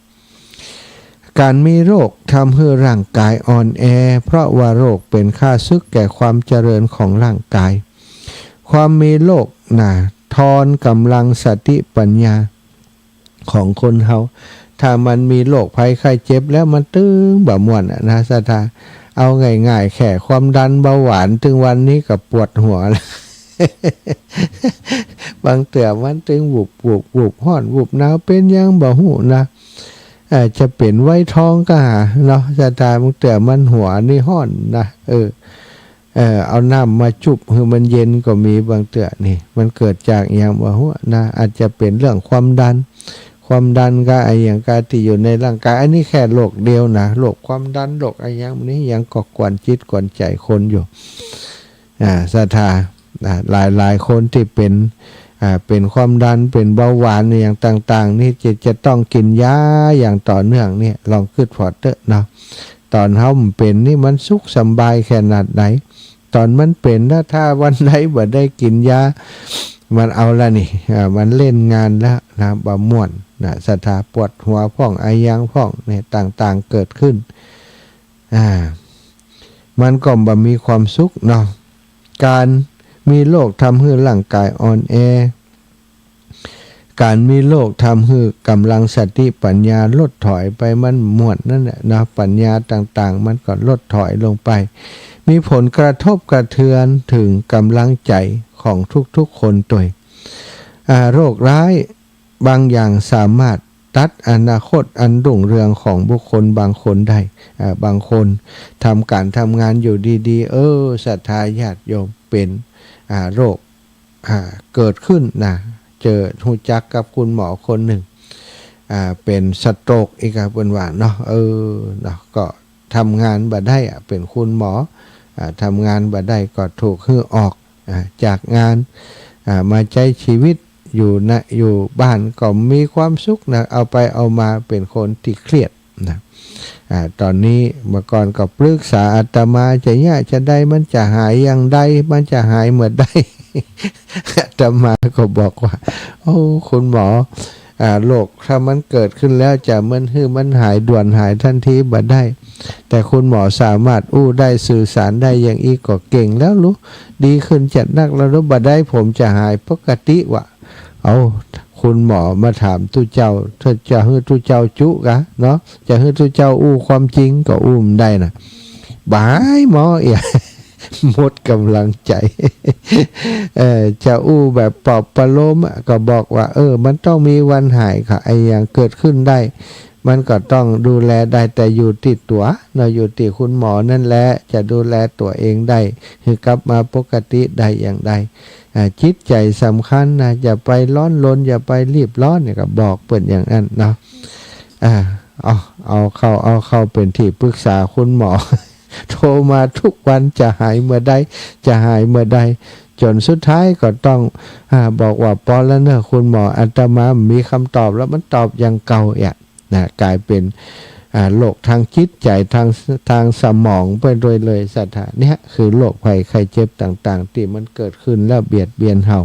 ก๋านมีโรคทำหื้อร่างก๋ายอ่อนแอ เพราะว่าโรคเป๋นข้าศึกแก่ความเจริญของร่างก๋าย ความมีโรคนะ ทอนก๋ำลังสติปัญญาของคนเฮา ถ้ามันมีโรคภัยไข้เจ็บแล้วมันตึงบ่ม่วนอะนะศรัทธา เอาง่ายๆ แค่ความดันเบาหวานตึงวันนี้ก็ปวดหัวแล้ว บางเตื้อมันตึงวุบๆ วุบฮ้อน วุบหนาว เป๋นหยังบ่ฮู้นะ อาจจะเป๋นไวทองก็หาเนาะศรัทธา บางเตื้อมันหัวนี่ฮ้อนนะ เออ เออ เอาน้ำมาจุบหื้อมันเย็นก็มี บางเตื้อนี่ มันเกิดจากหยังบ่ฮู้นะ อาจจะเป๋นเรื่องความดัน ความดันก็อะหยังก็ตี้อยู่ในร่างก๋าย อันนี้แค่โรคเดียวนะ โรคความดัน โรคอะหยังนี่ยังก็กวนจิตกวนใจ๋คนอยู่ อ่า ศรัทธา อ่า หลายๆ คนตี้เป๋น อ่า เป๋นความดัน เป๋นเบาหวานอะหยังต่างๆ นี่จะ จะต้องกิ๋นยาอย่างต่อเนื่องเนี่ย ลองกึ๊ดผ่อเต๊อะเนาะ ต๋อนเฮาบ่เป๋นนี่มันสุขสำบายขนาดไหน ต๋อนมันเป๋นนะ ถ้าวันใดบ่ได้กิ๋นยา มันเอาละนี่ อ่า มันเล่นงานแล้วนะ บ่ม่วนนะศรัทธา ปวดหัวพ่อง อะหยังพ่องเนี่ย ต่างๆ เกิดขึ้น อ่า มันก็บ่มีความสุขเนาะ ก๋านมีโรคทำหื้อร่างก๋ายอ่อนแอ ก๋านมีโรคทำหื้อก๋ำลังสติปัญญาลดถอยไป มันม่วนนั่นแหละเนาะ ปัญญาต่างๆ มันก็ลดถอยลงไป มีผลกระทบกระเทือนเถิงก๋ำลังใจ๋ของทุกๆ คนตวย อ่า โรคร้ายบางอย่างสามารถตัดอนาคตอันรุ่งเรืองของบุคคลบางคนได้ อ่า บางคนทำก๋านทำงานอยู่ดีๆ เออ ศรัทธาญาติโยม เป๋น อ่า โรค อ่า เกิดขึ้นนะ เจอ ฮู้จักกับคุณหมอคนนึ่ง อ่า เป๋นสโตรกอีกอะ เปิ้นว่าเนาะ เออ เนาะ ก็ทำงานบ่ได้อะ เป๋นคุณหมอ อ่า ทำงานบ่ได้ก็ถูกหื้อออก อ่า จากงาน อ่า มาใจ๊ชีวิตอยู่นะ อยู่บ้านก็มีความสุขนะ เอาไปเอามาเป๋นคนตี้เครียด นะ อ่า ต๋อนนี้เมื่อก่อนก็ปรึกษาอาตมา จะเยียะจะใด มันจะหายอย่างใด มันจะหายเมื่อใด อาตมาก็บอกว่า โอ้ คุณหมอ อ่า โรคถ้ามันเกิดขึ้นแล้วจะมันหื้อมันหายด่วนหายทันทีบ่ได้ แต่คุณหมอสามารถอู้ได้สื่อสารได้อย่างอี้ก็เก่งแล้วลูก ดีขึ้นจัดนักแล้วลูก บ่าใดผมจะหายปกติวะ เอ้า คุณหมอมาถามตุ๊เจ้า ถ้าจะหื้อตุ๊เจ้าจุ๊กะเนาะ จะหื้อตุ๊เจ้าอู้ความจริงก็อู้บ่ได้นะ บ่ายหมอเอีย หมดก๋ำลังใจ๋ เอ่อ จะอู้แบบปลอบประโลมอะ ก็บอกว่า เออ มันต้องมีวันหายค่ะ ไอ้อย่างเกิดขึ้นได้ มันก็ต้องดูแลได้ แต่อยู่ตี้ตั๋วเนาะ อยู่ตี้คุณหมอนั่นแหละ จะดูแลตั๋วเองได้ หื้อกลับมาปกติได้อย่างใด อ่า จิตใจ๋สำคัญนะ อย่าไปร้อนรน อย่าไปรีบร้อนเนี่ย ก็บอกเปิ้นอย่างนั้นเนาะ อ่า เอา เอาเข้า เอาเข้าเป๋นตี้ปรึกษาคุณหมอ โทรมาทุกวัน จะหายเมื่อใด จะหายเมื่อใด จ๋นสุดท้ายก็ต้อง อ่า บอกว่า ปอแล้วเนาะคุณหมอ อาตมามีกำตอบแล้ว มันตอบอย่างเก่าเอีย นะ ก๋ายเป๋น อ่า โรคตางจิตใจ๋ ตาง ตางสมองไปโดยเลย ศรัทธา เนี่ยคือโรคภัยไข้เจ็บต่างๆ ตี้มันเกิดขึ้นแล้วเบียดเบียนเฮา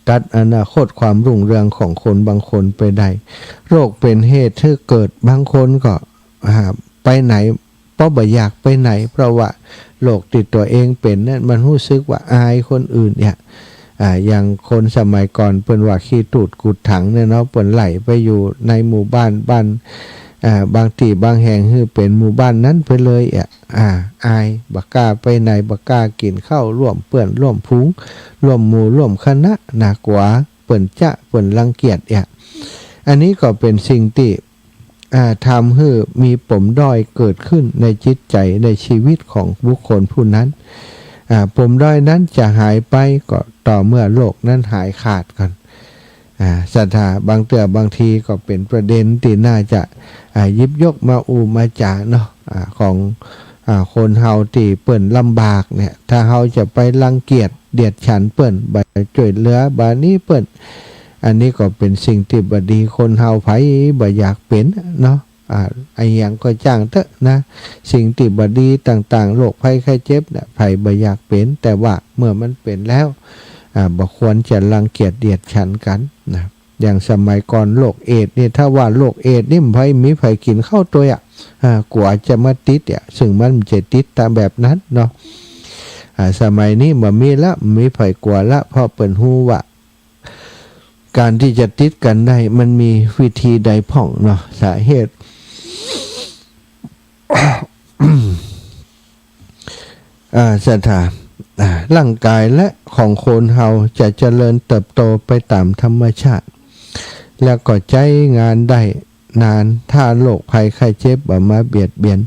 ตัดอนาคตความรุ่งเรืองของคนบางคนไปได้ โรคเป๋นเหตุหื้อเกิด บางคนก็ อ่า ไปไหน เพราะบ่อยากไปไหน เพราะว่าโรคตี้ตั๋วเองเป๋นนั้นมันฮู้สึกว่าอายคนอื่นเนี่ย อ่า อย่างคนสมัยก่อนเปิ้นว่าขี้ตูดกุดถังเนี่ยเนาะ เปิ้นไหล่ไปอยู่ในหมู่บ้าน บ้าน อ่า บางตี้บางแห่งหื้อเป๋นหมู่บ้านนั้นไปเลยอะ อ่า อาย บ่กล้าไปไหน บ่กล้ากิ๋นข้าวร่วมเปื้อนร่วมฝูง ร่วมหมู่ร่วมคณะนะ กั๋วเปิ้นจะ เปิ้นรังเกียจอะ อันนี้ก็เป๋นสิ่งตี้ อ่า ทำหื้อมีปมด้อยเกิดขึ้นในจิตใจ๋ในชีวิตของบุคคลผู้นั้น อ่า ปมด้อยนั้นจะหายไปก็ต่อเมื่อโรคนั้นหายขาดก่อน อ่า ศรัทธา บางเตื้อบางทีก็เป๋นประเด็นตี้น่าจะ อ่า หยิบยกมาอู้มาจ๋าเนาะ อ่า ของ อ่า คนเฮาตี้เปิ้นลำบากเนี่ย ถ้าเฮาจะไปรังเกียจเดียดฉันเปิ้น บ่จ้วยเหลือบ่หนี้เปิ้น อันนี้ก็เป๋นสิ่งตี้บ่ดี คนเฮาใผบ่อยากเป๋นเนาะ อ่า อะหยังก็จ้างเต๊อะนะ สิ่งตี้บ่ดีต่างๆ โรคภัยไข้เจ็บเนี่ย ใผบ่อยากเป๋น แต่ว่าเมื่อมันเป๋นแล้ว อ่า บ่ควรจะรังเกียจเดียดฉันกั๋นนะ อย่างสมัยก่อนโรคเอดส์นี่ ถ้าว่าโรคเอดส์นี่ บ่ใผ มีใผกิ๋นข้าวตวยอะ อ่า กั๋วจะมาติดอะ ซึ่งมันบ่ใจ้ติดต๋ามแบบนั้นเนาะ อ่า สมัยนี้บ่มีละ บ่มีใผกั๋วละ เพราะเปิ้นฮู้ว่า ก๋านตี้จะติดกั๋นได้ มันมีวิธีใดพ่องเนาะ สาเหตุ อ่า ศรัทธา อ่า ร่างก๋ายและของคนเฮาจะเจริญเติบโตไปต๋ามธรรมชาติ แล้วก็ใจ๊งานได้นาน ถ้าโรคภัยไข้เจ็บบ่มาเบียดเบียน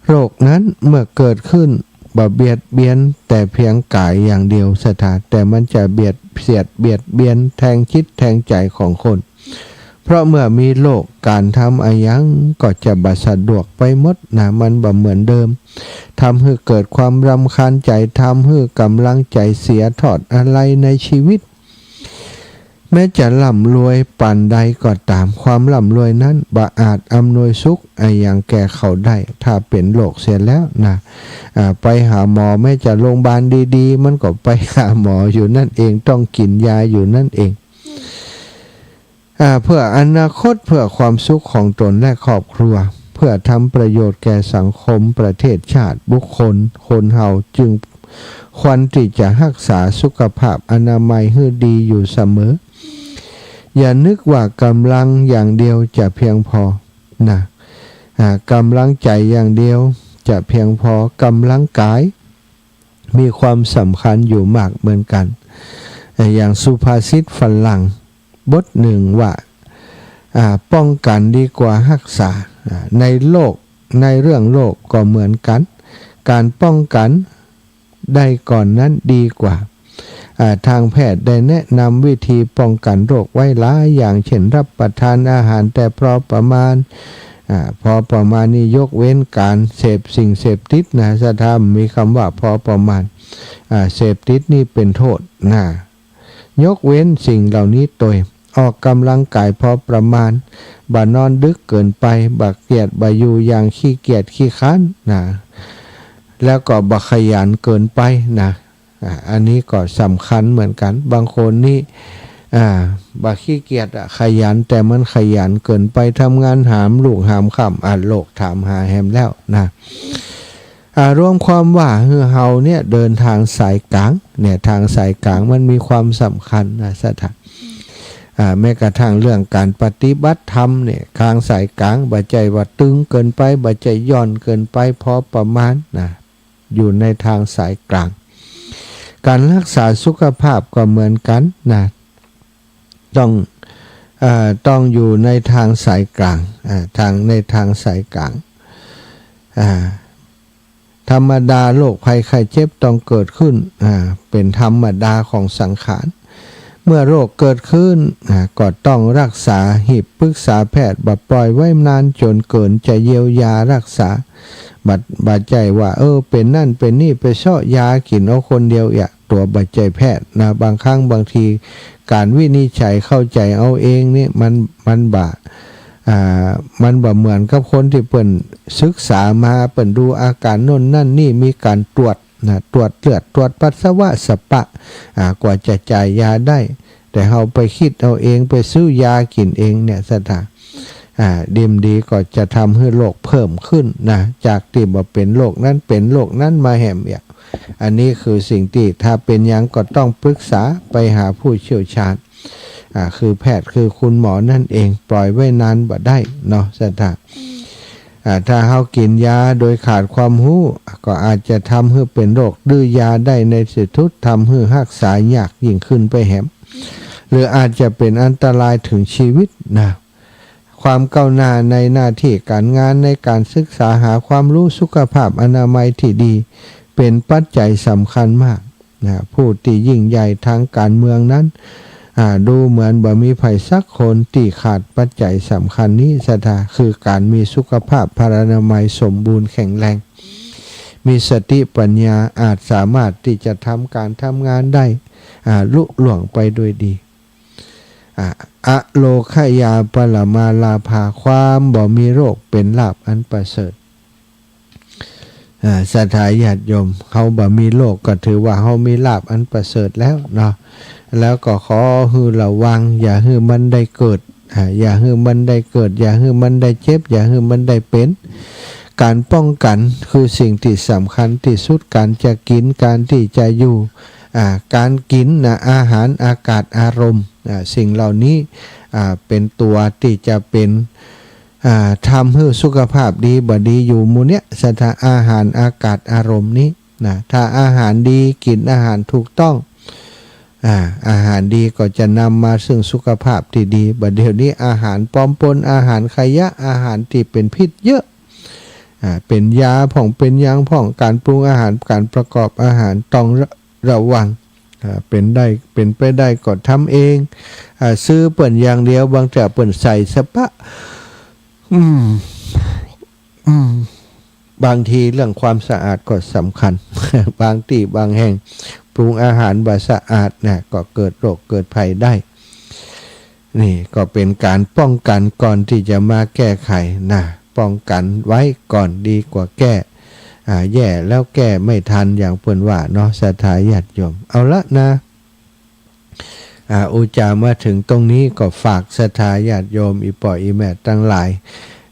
โรคนั้นเมื่อเกิดขึ้นบ่เบียดเบียนแต่เพียงก๋ายอย่างเดียว ศรัทธา แต่มันจะเบียดเสียดเบียดเบียนแทงจิตแทงใจ๋ของคน เพราะเมื่อมีโรค ก๋านทำอะหยังก็จะบ่สะดวกไปหมดนะ มันบ่เหมือนเดิม ทำหื้อเกิดความรำคาญใจ๋ ทำหื้อกำลังใจ๋เสียทอดอาลัยในชีวิต แม้จะร่ำรวยปานใดก็ต๋าม ความร่ำรวยนั้นบ่อาจอำนวยสุขอะหยังแก่เขาได้ ถ้าเป๋นโรคเสียแล้วนะ อ่า ไปหาหมอ แม้จะโรงพยาบาลดีๆ มันก็ไปหาหมออยู่นั่นเอง ต้องกิ๋นยาอยู่นั่นเอง อ่า เพื่ออนาคต เพื่อความสุขของตนและครอบครัว เพื่อทำประโยชน์แก่สังคม ประเทศชาติ บุคคล คนเฮาจึงควรตี้จะฮักษาสุขภาพอนามัยหื้อดีอยู่เสมอ อย่านึกว่ากำลังอย่างเดียวจะเพียงพอนะ อ่า กำลังใจ๋อย่างเดียวจะเพียงพอ กำลังก๋าย มีความสำคัญอยู่มากเหมือนกั๋น เอ่อ อย่างสุภาษิตฝรั่งบทนึ่งว่า อ่า ป้องกั๋นดีกว่าฮักษา อ่า ในโรค ในเรื่องโรคก็เหมือนกั๋น ก๋านป้องกั๋นได้ก่อนนั้นดีกว่า อ่า ตางแพทย์ได้แนะนำวิธีป้องกั๋นโรคไว้หลายอย่าง เช่น รับประทานอาหารแต่พอประมาณ อ่า พอประมาณนี่ยกเว้นก๋านเสพสิ่งเสพติดนะ ศรัทธา มีกำว่าพอประมาณ อ่า เสพติดนี่เป๋นโต้ษนะ ยกเว้นสิ่งเหล่านี้โตย ออกกำลังก๋ายพอประมาณ บ่นอนดึกเกินไป บ่เกียจบ่อยู่อย่างขี้เกียจขี้คร้านนะ แล้วก็บ่ขยันเกินไปนะ อ่า อันนี้ก็สำคัญเหมือนกั๋น บางคนนี่ อ่า บ่ขี้เกียจอะ ขยัน แต่มันขยันเกินไป ทำงานหามรุ่งหามค่ำ อ่า โรคถามหาแหมแล้วนะ อ่า รวมความว่า หื้อเฮาเนี่ยเดินตางสายก๋าง เนี่ย ตางสายก๋างมันมีความสำคัญนะ ศรัทธา อ่า แม้กระทั่งเรื่องก๋านปฏิบัติธรรมเนี่ย ตางสายก๋าง บ่ใจ้ว่าตึงเกินไป บ่ใจ้หย่อนเกินไป พอประมาณนะ อยู่ในตางสายก๋าง ก๋านฮักษาสุขภาพก็เหมือนกั๋นนะ ต้อง เอ่อ ต้องอยู่ในตางสายก๋าง อ่า ตาง ในตางสายก๋าง อ่า ธรรมดาโรคภัยไข้เจ็บต้องเกิดขึ้น อ่า เป๋นธรรมดาของสังขาร เมื่อโรคเกิดขึ้น อ่า ก็ต้องฮักษา หีบปึกษาแพทย์ บ่ปล่อยไว้นานจ๋นเกินจะเยียวยาฮักษา บ่ บ่ใจ้ว่า เออ เป๋นนั่นเป๋นนี่ ไปเซาะยากิ๋นเอาคนเดียว เยียะ ตั๋วบ่ใจ้แพทย์นะ บางครั้งบางทีก๋านวินิจฉัยเข้าใจ๋เอาเองนี่มัน มันบ่ อ่า มันบ่เหมือนกับคนตี้เปิ้นศึกษามา เปิ้นดูอาก๋านโน่นนั่นนี่ มีก๋านตรวจ นะ ตรวจเลือด ตรวจปัสสาวะสะปะ อ่า กว่าจะจ่ายยาได้ แต่เฮาไปคิดเอาเอง ไปซื้อยากิ๋นเองเนี่ย ศรัทธา อ่า ดีบ่ดีก็จะทำหื้อโรคเพิ่มขึ้นนะ จากตี้บ่เป๋นโรคนั้น เป๋นโรคนั้นมาแหมเอียะ อันนี้คือสิ่งตี้ถ้าเป๋นหยังก็ต้องปรึกษาไปหาผู้เชี่ยวชาญ อ่า คือแพทย์ คือคุณหมอนั่นเอง ปล่อยไว้นานบ่ได้เนาะ ศรัทธา อ่า ถ้าเฮากิ๋นยาโดยขาดความฮู้ ก็อาจจะทำหื้อเป๋นโรคดื้อยาได้ในตี้สุด ทำหื้อฮักษายากยิ่งขึ้นไปแหม หรืออาจจะเป๋นอันตรายเถิงชีวิตนะ ความก้าวหน้าในหน้าตี้ก๋านงาน ในก๋านศึกษาหาความฮู้ สุขภาพอนามัยตี้ดี เป๋นปัจจัยสำคัญมากนะ ผู้ตี้ยิ่งใหญ่ตางก๋านเมืองนั้น อ่า ดูเหมือนบ่มีใผสักคนตี้ขาดปัจจัยสำคัญนี้ ศรัทธา คือก๋านมีสุขภาพพลานามัยสมบูรณ์แข็งแรง มีสติปัญญา อาจสามารถตี้จะทำก๋านทำงานได้ อ่า ลุล่วงไปด้วยดี อ่า อโรคยาปรมาลาภา ความบ่มีโรคเป๋นลาภอันประเสริฐ อ่า ศรัทธาญาติโยม เฮาบ่มีโรคก็ถือว่าเฮามีลาภอันประเสริฐแล้วเนาะ แล้วก็ขอหื้อระวัง อย่าหื้อมันได้เกิด อ่า อย่าหื้อมันได้เกิด อย่าหื้อมันได้เจ็บ อย่าหื้อมันได้เป๋น ก๋านป้องกั๋นคือสิ่งตี้สำคัญตี้สุด ก๋านจะกิ๋น ก๋านตี้จะอยู่ อ่า ก๋านกิ๋นนะ อาหาร อากาศ อารมณ์ อ่า สิ่งเหล่านี้ อ่า เป๋นตั๋วตี้จะเป๋น อ่า ทำหื้อสุขภาพดีบ่ดีอยู่หมู่เนี้ย ศรัทธา อาหาร อากาศ อารมณ์นี้นะ ถ้าอาหารดี กิ๋นอาหารถูกต้อง อ่า อาหารดีก็จะนำมาซึ่งสุขภาพตี้ดี บ่าเดี่ยวนี้อาหารปลอมปน อาหารขยะ อาหารตี้เป๋นพิษเยอะ อ่า เป๋นยาพ่อง เป๋นหยังพ่อง ก๋านปรุงอาหาร ก๋านประกอบอาหาร ต้องระ ระวัง อ่า เป๋นได้ เป๋นไปได้ก็ทำเอง อ่า ซื้อเปิ้นอย่างเดียว บางเตื้อเปิ้นใส่สะปะ อืม อืม บางทีเรื่องความสะอาดก็สำคัญ บางตี้บางแห่งปรุงอาหารบ่สะอาดนะ ก็เกิดโรคเกิดภัยได้ นี่ก็เป๋นก๋านป้องกั๋นก่อนตี้จะมาแก้ไขนะ ป้องกั๋นไว้ก่อนดีกว่าแก้ อ่า แย่แล้วแก้ไม่ทัน อย่างเปิ้นว่าเนาะ ศรัทธาญาติโยม เอาละนะ อ่า อุจจามาเถิงตรงนี้ก็ฝากศรัทธาญาติโยม อี่ป้ออี่แม่ตังหลาย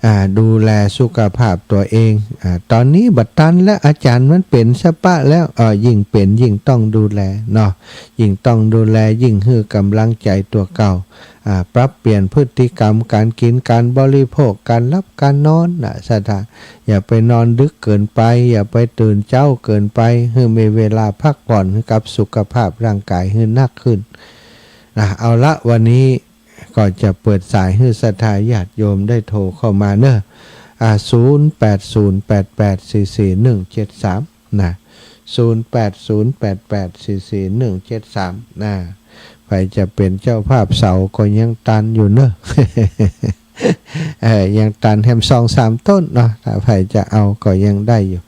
อ่า ดูแลสุขภาพตั๋วเอง อ่า ต๋อนนี้บ่ตันแล้ว อาจ๋ารย์มันเป๋นสะปะแล้ว เอ่อ ยิ่งเป๋นยิ่งต้องดูแลเนาะ ยิ่งต้องดูแล ยิ่งหื้อก๋ำลังใจ๋ตั๋วเก่า อ่า ปรับเปลี่ยนพฤติกรรมก๋านกิ๋น ก๋านบริโภค ก๋านหลับก๋านนอนนะ ศรัทธา อย่าไปนอนดึกเกินไป อย่าไปตื่นเจ๊าเกินไป หื้อมีเวลาพักผ่อนหื้อกับสุขภาพร่างก๋ายหื้อนักขึ้น นะ เอาละ วันนี้ก็จะเปิดสายหื้อศรัทธาญาติโยมได้โทรเข้ามาเนาะ อ่า ศูนย์แปดศูนย์แปดแปดสี่สี่หนึ่งเจ็ดสาม นะ ศูนย์แปดศูนย์แปดแปดสี่สี่หนึ่งเจ็ดสาม นะ ใผจะเป๋นเจ้าภาพเสาก็ยังตันอยู่เนาะ เออ ยังตันแหมสองสามต้นเนาะ ถ้าใผจะเอาก็ยังได้อยู่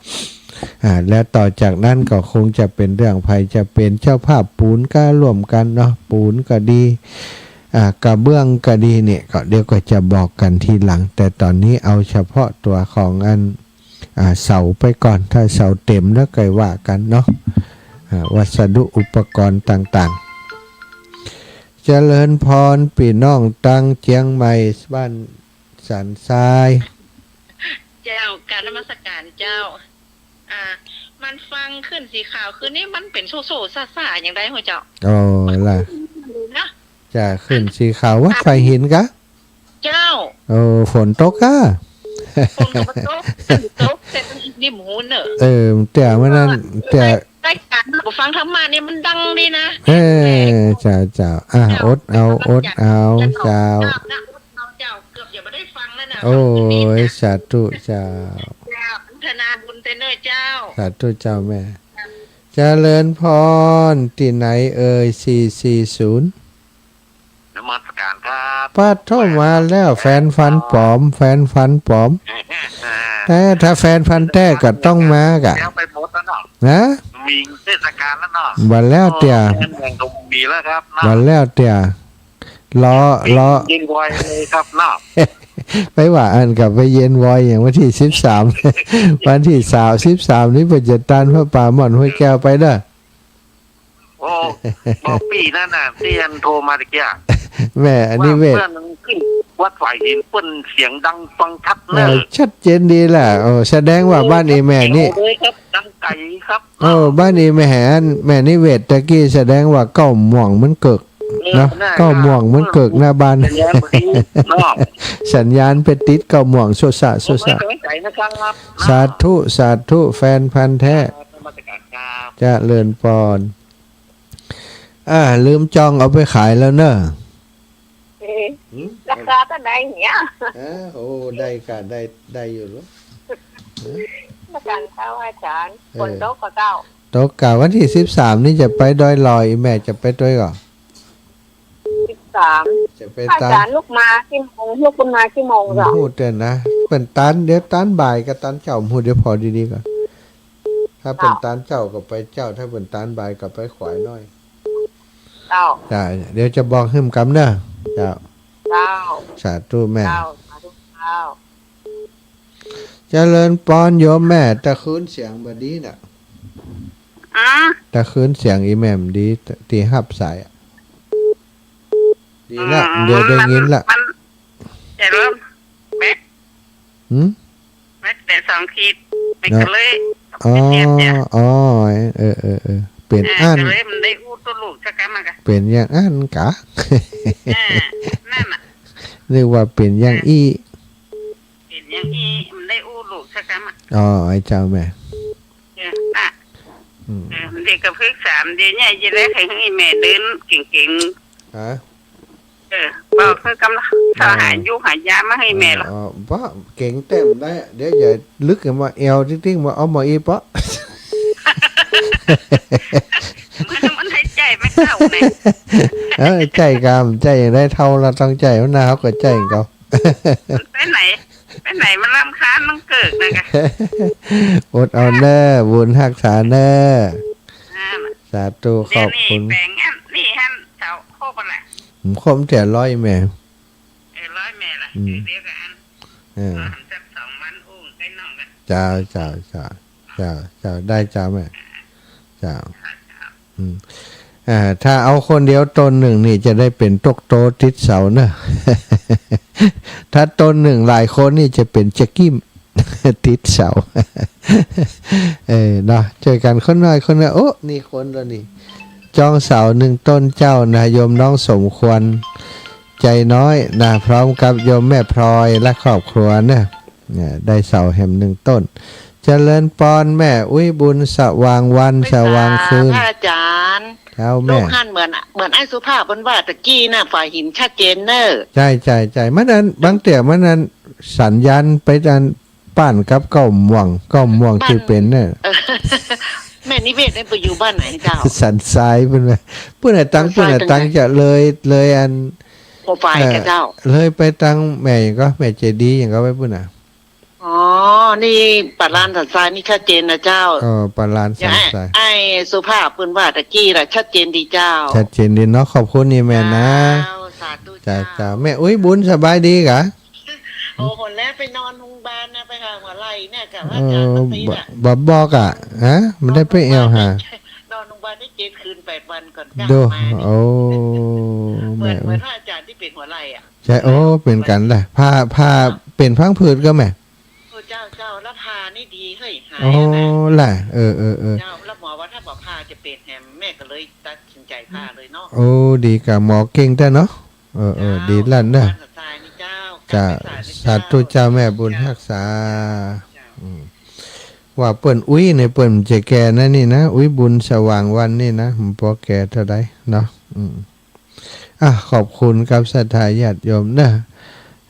อ่า แล้วต่อจากนั้นก็คงจะเป๋นเรื่องใผจะเป๋นเจ้าภาพปูนก็ร่วมกั๋นเนาะ ปูนก็ดี อ่า กระเบื้องก็ดีเนี่ย ก็เดี๋ยวก็จะบอกกั๋นทีหลัง แต่ต๋อนนี้เอาเฉพาะตั๋วของอัน อ่า เสาไปก่อน ถ้าเสาเต๋มแล้วก็ว่ากั๋นเนาะ อ่า วัสดุอุปกรณ์ต่างๆ เจริญพรปี้น้องตังเจียงใหม่ บ้านสันทราย เจ้า กราบนมัสการเจ้า อ่า มันฟังขึ้นสีขาวคืนนี้มันเป๋นโซ่ๆซ่าๆ อย่างใดเหรอเจ้า อ๋อ ล่ะ นะ จ้ะ ขึ้นสีขาววัดไผ่หินกะ เจ้า เออ ฝนตกกะ ฝนก็บ่ตก ตกแต่ริมหูเนอะ เออ เตื้อมื้อนั้น เตื้อ รายการบ่ฟังธรรมะนี่มันดังดีนะ เออ เจ้า เจ้า อ่ะ เจ้า อดเอา อดเอา เจ้า เจ้า นะ อดเอาเจ้า เกือบจะบ่ได้ฟังแล้วนะ โอ้ย ฟังอยู่นี่นะ สาธุเจ้า เจ้า อนุโมทนาบุญเต้อเน้อเจ้า สาธุเจ้าแม่ เจริญพร ตี้ไหนเอ่ย สี่สี่ศูนย์ นมัสการครับ ปาดโธ่ มาแล้ว แฟนฟันป๋อม แฟนฟันป๋อม แต่ถ้าแฟนฟันแต๊ก็ต้องมากะ แล้วไปหมดแล้วเนาะ นะ มีเทศกาลแล้วเนาะ บ่าแล้วเตื้อ โอ้ แฟนแม่งก็มีแล้วครับเนาะ บ่าแล้วเตื้อ รอ รอ เย็นวอยเลยครับเนาะ ไปว่าอั้นก็ไปเย็นวอยอย่างวันตี้สิบสาม วันตี้สาม สิบสาม นี่เปิ้นจะตานพระป่าหม่อนห้วยแก้วไปเน่อ โอ้ บอกปี้นั่นน่ะ ตี้อันโทรมาตะกี้อะ แม่ อันนี้เวท ว่าเปิ้นขึ้นวัดฝายหิน เปิ้นเสียงดังฟังชัดเน่อ เออ ชัดเจนดีแหละ โอ้ แสดงว่าบ้านอีแม่นี่ เสียงเลยครับ ดังไกลครับ โอ้ บ้านอีแม่อัน แม่นิเวศตะกี้แสดงว่าเก๊าม่วงมันเกิก เออ เนาะ น่า เก๊าม่วงมันเกิกหน้าบ้าน สัญญาณพอดีเนาะ สัญญาณไปติดเก๊าม่วง โซะสะ โซะสะ ผมไม่สงสัยนะครับ สาธุ สาธุ แฟนพันธุ์แท้ นมัสการครับ เจริญปอน อ่า ลืมจองเอาไปขายแล้วเน่อ เอ๊ะ หืม ราคาเต้าใดเนี่ย เออ โอ้ ได้ก่ะ ได้ ได้อยู่ลูก นมัสการเจ้าอาจ๋ารย์ เออ ฝนตกก่อเจ้า ตกก่ะ วันตี้สิบสาม นี่จะไปดอยลอย อีแม่จะไปตวยก่อ สิบสาม จะไปตาน อาจ๋ารย์ลุกมากี่โมง ลุกขึ้นมากี่โมง บ่ฮู้เตื้อนะ เปิ้นตาน เดี๋ยวตานบ่ายกับตานเจ๊า บ่ฮู้ เดี๋ยวผ่อดีๆ ก่อน ถ้าเปิ้น เจ้า ตานเจ๊าก็ไปเจ๊า ถ้าเปิ้นตานบ่ายก็ไปขวายน้อย เจ้า จ้ะ เดี๋ยวจะบอกหื้มกำเน่อ เจ้า เจ้า สาธุแม่ เจ้า สาธุ เจ้า เจริญปอนโยมแม่ ตะคืนเสียงบ่ดีน่ะ อ๋อ ตะคืนเสียงอีแม่บ่ดี ตี้ฮับสายอะ ดีละ อืม เดี๋ยวได้ยินละ มัน มัน เดี๋ยวเริ่ม แม็ก หืม แม็กแต่สองขีด แม็ก เนาะ ก็เลย อ๋อ เสียบเนี่ย อ๋อ เออ เออ เออ เป๋น เออ อั้น ก็เลยมันได้อู้ตัวลูกสักกำมันกะ เป๋นอย่างอั้นกะ เออ นั่นน่ะ นึกว่าเป๋นอย่างอี้ เป๋นอย่างอี้ มันได้อู้ลูกสักกำอะ อ๋อ ไอ้เจ้าแม่ เออ น่ะ อืม เออ เด็กก็ปรึกษา เดี๋ยวเนี่ยจะได้ให้แม่เดินเก่งๆ ฮะ เออ บอกคือกำลัง เออ หายุกหายามาให้แม่ละ อ๋อ บ่ เก่งเต้นได้ เดี๋ยวอย่าลึกกันว่าแอวติ๊งๆ ว่าเอามาอีกเปาะ มัน มันหายใจไม่เข้าเลย เออ ใจ้กำ ใจ้อย่างใดเฒ่าละต้องใจ้ หัวหน้าเขาก็ใจ้ของเขา ไปไหน ไปไหนมันรำคาญมันเกิดนะกะ อดเอาเน่อ บุญฮักษาเน่อ อ่า สาธุ ขอบคุณ เดี๋ยวนี้แปลงอันนี้หั้นเสาโคกอะไร ผมคมเสียร้อยแม่ เออ ร้อยแม่ละ อืม เดี๋ยวกัน เออ สองวันอุ้งใกล้น้องกัน เจ้า เจ้า เจ้า เจ้า เจ้า ได้เจ้าแม่ เจ้า อืม อ่า ถ้าเอาคนเดียวตนนึ่งนี่จะได้เป๋นตกโตติดเสาเนอะ ถ้าตนนึ่งหลายคนนี่จะเป๋นจะกิ้ม ติดเสา เออ เนาะ จ้วยกั๋นคนน้อยคนน้อย โอ้ นี่คนละนี่ จองเสานึ่งต้นเจ้านะ โยมน้องสมควร ใจน้อยนะ พร้อมกับโยมแม่พลอยและครอบครัวเนอะ เนี่ย ได้เสาแหมนึ่งต้น เจริญปอนแม่อุ๊ยบุญสว่างวันสว่างคืน พระอาจารย์ เจ้าแม่ ลูกหั้นเหมือน เหมือนไอ้สุภาพเปิ้นว่าตะกี้น่ะ ฝ่ายหินชัดเจนเนอะ ใจ้ ใจ้ ใจ้ มันอัน บางเตื้อมันอันสัญญาณไปอันป้านกับเก๊าม่วง เก๊าม่วงตี้เป๋นเนอะ เออ แม่นิเวศนี่ไปอยู่บ้านไหนเจ้า สันทรายเปิ้นว่า เปิ้นน่ะตัง เปิ้นน่ะตังจะเลย เลยอัน หัวฝาย เอ่อ กะเจ้า เลยไปตังแม่หยังก่อ แม่เจดีย์หยังก่อไปปุ้นน่ะ อ๋อ นี่ป่าลานสันทรายนี่ชัดเจนนะเจ้า เออ ป่าลานสันทราย ไอ้สุภาพเปิ้นว่าตะกี้ล่ะ ชัดเจนดีเจ้า ชัดเจนดีเนาะ ขอบคุณนี่แม่นะ เจ้า สาธุ เจ้า เจ้า เจ้า แม่อุ๊ยบุญสบายดีกะ โอ้ หมดแล้ว ไปนอนโรงพยาบาลนะ ไปหาหัวไหล่เนี่ย กับพระอาจารย์ เออ เมื่อกี้น่ะ บ่ บ่บอกอะ ฮะ มันได้ไปแอวหา นอนโรงพยาบาลได้เจ็ดคืนแปดวันก่อนกลับ ดู มานี่ โอ้ เหมือน แม่ เหมือนพระอาจารย์ตี้เป๋นหัวไหล่อะ ใจ้ โอ้ เหมือนกั๋นแหละ ผ่า ผ่า เป๋นพังผืดก่อแม่ โอ้ เจ้า เจ้า แล้วผ่านี่ดีเฮ้ย หาย โอ้ นะ ล่ะ เออ เออ เออ เจ้า แล้วหมอว่าถ้าบ่ผ่าจะเป๋นแหม แม่ก็เลยตัดสินใจผ่าเลยเนาะ โอ้ ดีกะ หมอเก่งแต๊เนาะ เออ เออ เจ้า ดีลั่นเนอะ บ้านสันทรายนี่เจ้า เจ้า กลับไปสาธุเจ้า สาธุเจ้าแม่บุญฮักษา เจ้า อืม ว่าเปิ้นอุ๊ยเนี่ย เปิ้นจะแก่นะนี่นะ อุ๊ยบุญสว่างวันนี่นะ มันปอแก่เต้าใดเนาะ อืม อ่ะ ขอบคุณกับศรัทธาญาติโยมเนอะ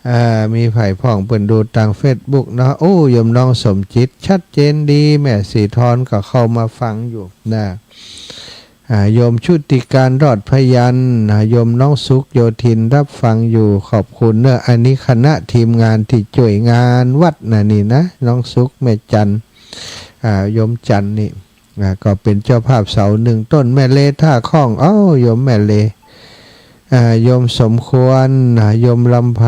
อ่า มีใผพ่องเปิ้นดูตางเฟซบุ๊กเนาะ โอ้ โยมน้องสมจิต ชัดเจนดี แม่สีทรก็เข้ามาฟังอยู่นะ อ่า โยมชุติการรอดพยัญชนะ โยมน้องสุขโยธินรับฟังอยู่ ขอบคุณเนอะ อันนี้คณะทีมงานตี้จ้วยงานวัดนะนี่นะ น้องสุข แม่จัน อ่า โยมจันนี่ อ่า ก็เป๋นเจ้าภาพเสานึ่งต้น แม่เลท่าข้อง เอ้า โยมแม่เล อ่า โยมสมควรนะ โยมลำไพ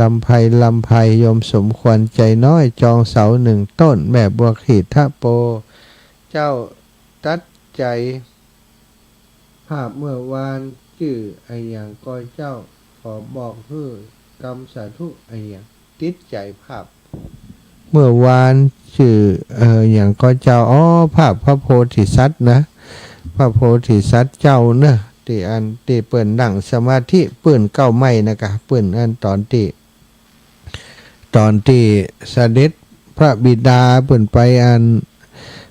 ลำไพ ลำไพ โยมสมควรใจน้อย จองเสาหนึ่งต้น แม่บัวขลีทะโป เจ้าตัดใจ๋ ภาพเมื่อวานจื้ออะหยังก่อเจ้า ขอบอกหื้อกำสาธุอะหยัง ติดใจ๋ภาพ เมื่อวานจื้อ เอ่อ หยังก่อเจ้า อ๋อ ภาพพระโพธิสัตว์นะ พระโพธิสัตว์เจ้าเนอะ ตี้อัน ตี้เปิ้นนั่งสมาธิ ปื้นเก๊าไม้นะกะ ปื้นอันต๋อนตี้ ต๋อนตี้เสด็จพระบิดาเปิ้นไปอัน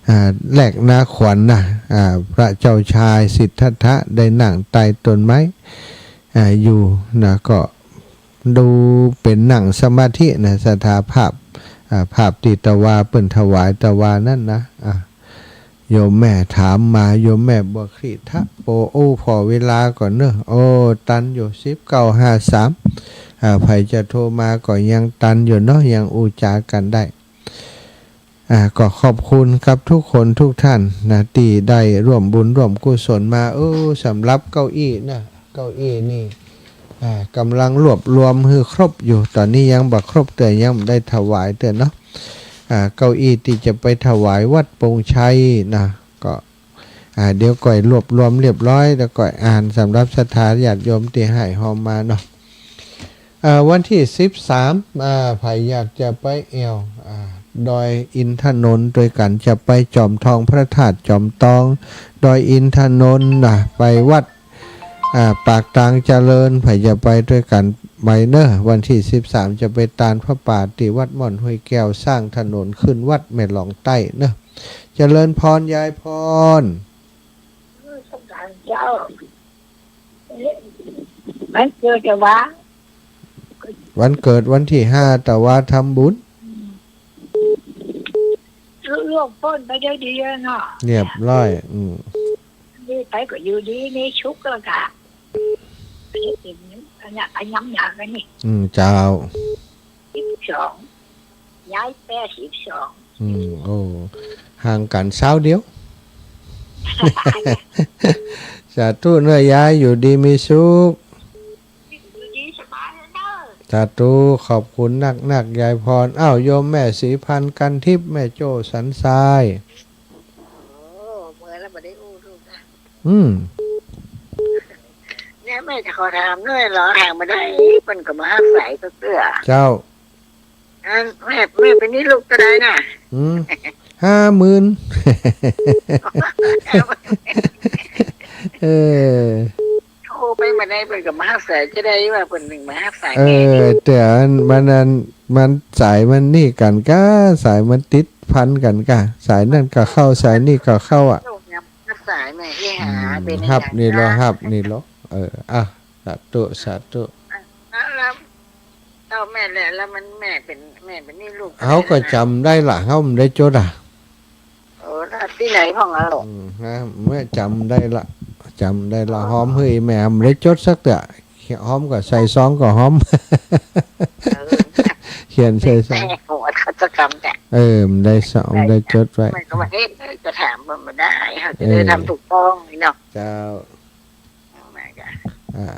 อ่า แลกนาขวัญนะ อ่า พระเจ้าชายสิทธัตถะได้นั่งใต้ต้นไม้ อ่า อยู่นะ ก็ดูเป๋นนั่งสมาธินะ ศรัทธาภาพ อ่า ภาพตี้ตะวาเปิ้นถวายตะวานั้นนะ อ่า โยมแม่ถามมา โยมแม่บัวขลีทะโป โอ้ ผ่อเวลาก่อนเนอะ โอ้ ตันอยู่ สิบเก้าห้าสาม อ่า ใผจะโทรมาก็ยังตันอยู่เนาะ ยังอู้จ๋ากั๋นได้ อ่า ก็ขอบคุณกับทุกคนทุกท่านนะ ตี้ได้ร่วมบุญร่วมกุศลมา เออ สำหรับเก้าอี้นะ เก้าอี้นี่ อ่า ก่ำลังรวบรวมหื้อครบอยู่ ต๋อนนี้ยังบ่ครบ แต่ยังบ่ได้ถวายเตื้อเนาะ อ่า เก้าอี้ตี้จะไปถวายวัดปงชัยนะ ก็ อ่า เดี๋ยวก่อยรวบรวมเรียบร้อย แล้วก่อยอ่านสำหรับศรัทธาญาติโยมตี้ให้ฮอมมาเนาะ อ่า วันตี้สิบสาม อ่า ใผอยากจะไปแอ่ว อ่า ดอยอินทนนท์ตวยกั๋น จะไปจอมทองพระธาตุจอมทอง ดอยอินทนนท์นะ ไปวัด อ่า ปากตางเจริญ ใผจะไปตวยกั๋นไปเนอะ วันตี้สิบสาม จะไปตานผ้าป่าตี้วัดม่อนห้วยแก้ว สร้างถนนขึ้นวัดแม่หลองใต้เนอะ เจริญพรยายพร เออ สงสารเจ้า วันเกิดจะวะ วันเกิดวันตี้ห้าตะวาทำบุญ ล่วงป๊นไปได้ดีอะเนาะ เรียบร้อย อืม นี่ไปก็อยู่ดีมีสุขแล้วกะ เฮ็ดเป๋นอันเนี้ย ไปย้ำยากั๋นนี่ อืม เจ้า สิบสอง ยายแปดสิบสอง อืม โอ้ ห่างกั๋นซาวเดียว สาธุเนอะยาย อยู่ดีมีสุข อยู่ดีสบายเนอะ สาธุ ขอบคุณนักๆ ยายพร อ้าว โยมแม่ศรีพันธ์ กันทิพย์ แม่โจ้ สันทราย โอ้ เมื่อแล้วบ่ได้อู้ลูกนะ อืม เนี่ยแม่จะขอถามหน่อยเหรอ ถามมาได้ เปิ้นก็บ่ฮับสายสักเตื้อ เจ้า อันแม่ แม่เป๋นหนี้ลูกเต้าใดน่ะ อืม ห้าหมื่น เออ โทรไปบ่ได้ เปิ้นก็บ่ฮับสาย จะได้ว่าเปิ้นนึ่งบ่ฮับสาย เออ แม่ แต่อันมันอัน มันสายมันนี่กั๋นก้า สายมันติดพันกั๋นก้า สายนั่นก็เข้า สายนี่ก็เข้าอะ ฮับสายแม่ อีหา อืม เป๋น ฮับนี่ลอ ฮับนี่ลอ เออ อ่ะ สาธุ สาธุ แล้ว แล้ว แล้วแม่แหละ แล้วมัน แม่เป๋น แม่เป๋นหนี้ลูก เฮาก็จ๋ำได้ละ เฮาบ่ได้จดอะ โอ้ แล้วตี้ไหนพ่องอะลูก อืม นะ แม่จ๋ำได้ละ จ๋ำได้ละ ฮอมหื้อแม่บ่ได้จดสักเตื้อ ฮอมก็ใส่ซองก็ฮอม เออ เขียนใส่ซอง แม่หัวเขาจะกำแต่ เออ บ่ได้ซอง บ่ได้จดไว้ แม่ก็ว่า เอ๊ะ จะถามมันบ่ได้ เฮาจะได้ เออ ทำถูกต้องนี่เนาะ เจ้า แม่ก็ อ่า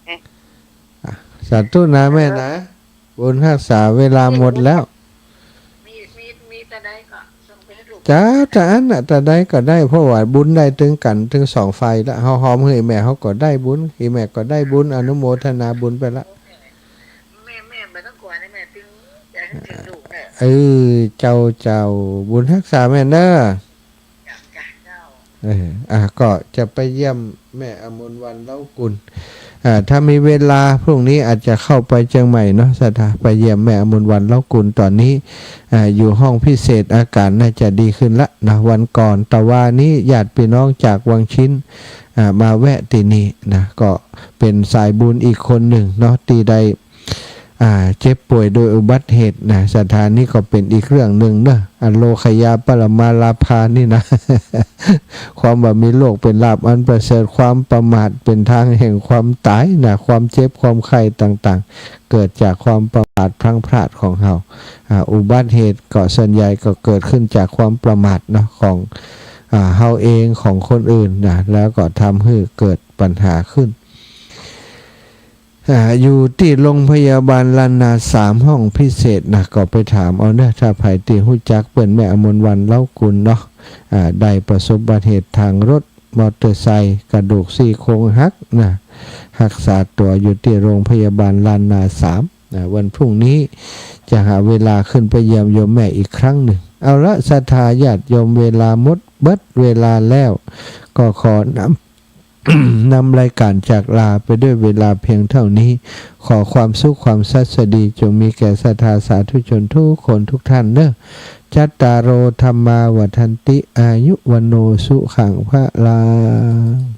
เอ๊ะ อ่ะ สาธุนะแม่นะ เออ บุญฮักษา เวลาหมดแล้ว มี มี มีตาใดก็ส่งไปหื้อลูก จ้า ตาอั้นน่ะ ตาใดก็ได้ เพราะว่าบุญได้ตึงกั๋นตึงสองฝ่ายละ เฮาฮอมหื้ออีแม่ เฮาก็ได้บุญ อีแม่ก็ได้บุญ อนุโมทนาบุญไปละ แม่ แม่บ่ต้องกลัวนะแม่ ตึงจะหื้อลูกเน่อ เออ เจ้า เจ้า บุญฮักษาแม่เน่อ เออ อ่ะ ก็จะไปเยี่ยมแม่อมรวรรณ เล้ากุล อ่า ถ้ามีเวลาพรุ่งนี้อาจจะเข้าไปเจียงใหม่เนาะ ศรัทธา ไปเยี่ยมแม่อมรวรรณ เล้ากุล ต๋อนนี้ อ่า อยู่ห้องพิเศษ อาก๋ารน่าจะดีขึ้นละนะ วันก่อนตะวานี้ญาติพี่น้องจากวังชิ้น อ่า มาแวะตี้นี่นะ ก็เป๋นสายบุญอีกคนนึ่งเนาะ ตี้ได้ อ่า เจ็บป่วยโดยอุบัติเหตุนะ ศรัทธา นี่ก็เป๋นอีกเรื่องนึ่งเนอะ อโรคยาปรมาลาภานี่นะ ความบ่มีโรคเป๋นลาภอันประเสริฐ ความประมาทเป๋นทางแห่งความต๋ายนะ ความเจ็บความไข้ต่างๆ เกิดจากความประมาทพลั้งพลาดของเฮา อ่า อุบัติเหตุก็ส่วนใหญ่ก็เกิดขึ้นจากความประมาทเนาะ ของ อ่า เฮาเอง ของคนอื่นนะ แล้วก็ทำหื้อเกิดปัญหาขึ้น อ่า อยู่ตี้โรงพยาบาลล้านนาสามห้องพิเศษนะ ก็ไปถามเอาเนาะ ถ้าใผตี้ฮู้จักเปิ้น แม่อมรวรรณ เลากุลเนาะ อ่า ได้ประสบอุบัติเหตุทางรถมอเตอร์ไซค์ กระดูกซี่โครงหักนะ ฮักษาตั๋วอยู่ตี้โรงพยาบาลล้านนาสาม อ่า วันพรุ่งนี้จะหาเวลาขึ้นไปเยี่ยมโยมแม่อีกครั้งหนึ่ง เอาละ ศรัทธาญาติโยม เวลาหมดเบิดเวลาแล้ว ก็ขอนำ นำรายการจากลาไปด้วยเวลาเพียงเท่านี้ ขอความสุขความสัสดีจงมีแก่ศรัทธาสาธุชนทุกคนทุกท่านเนาะ จัตตาโร ธัมมา วัฑฒันติ อายุ วัณโณ สุขัง พะลัง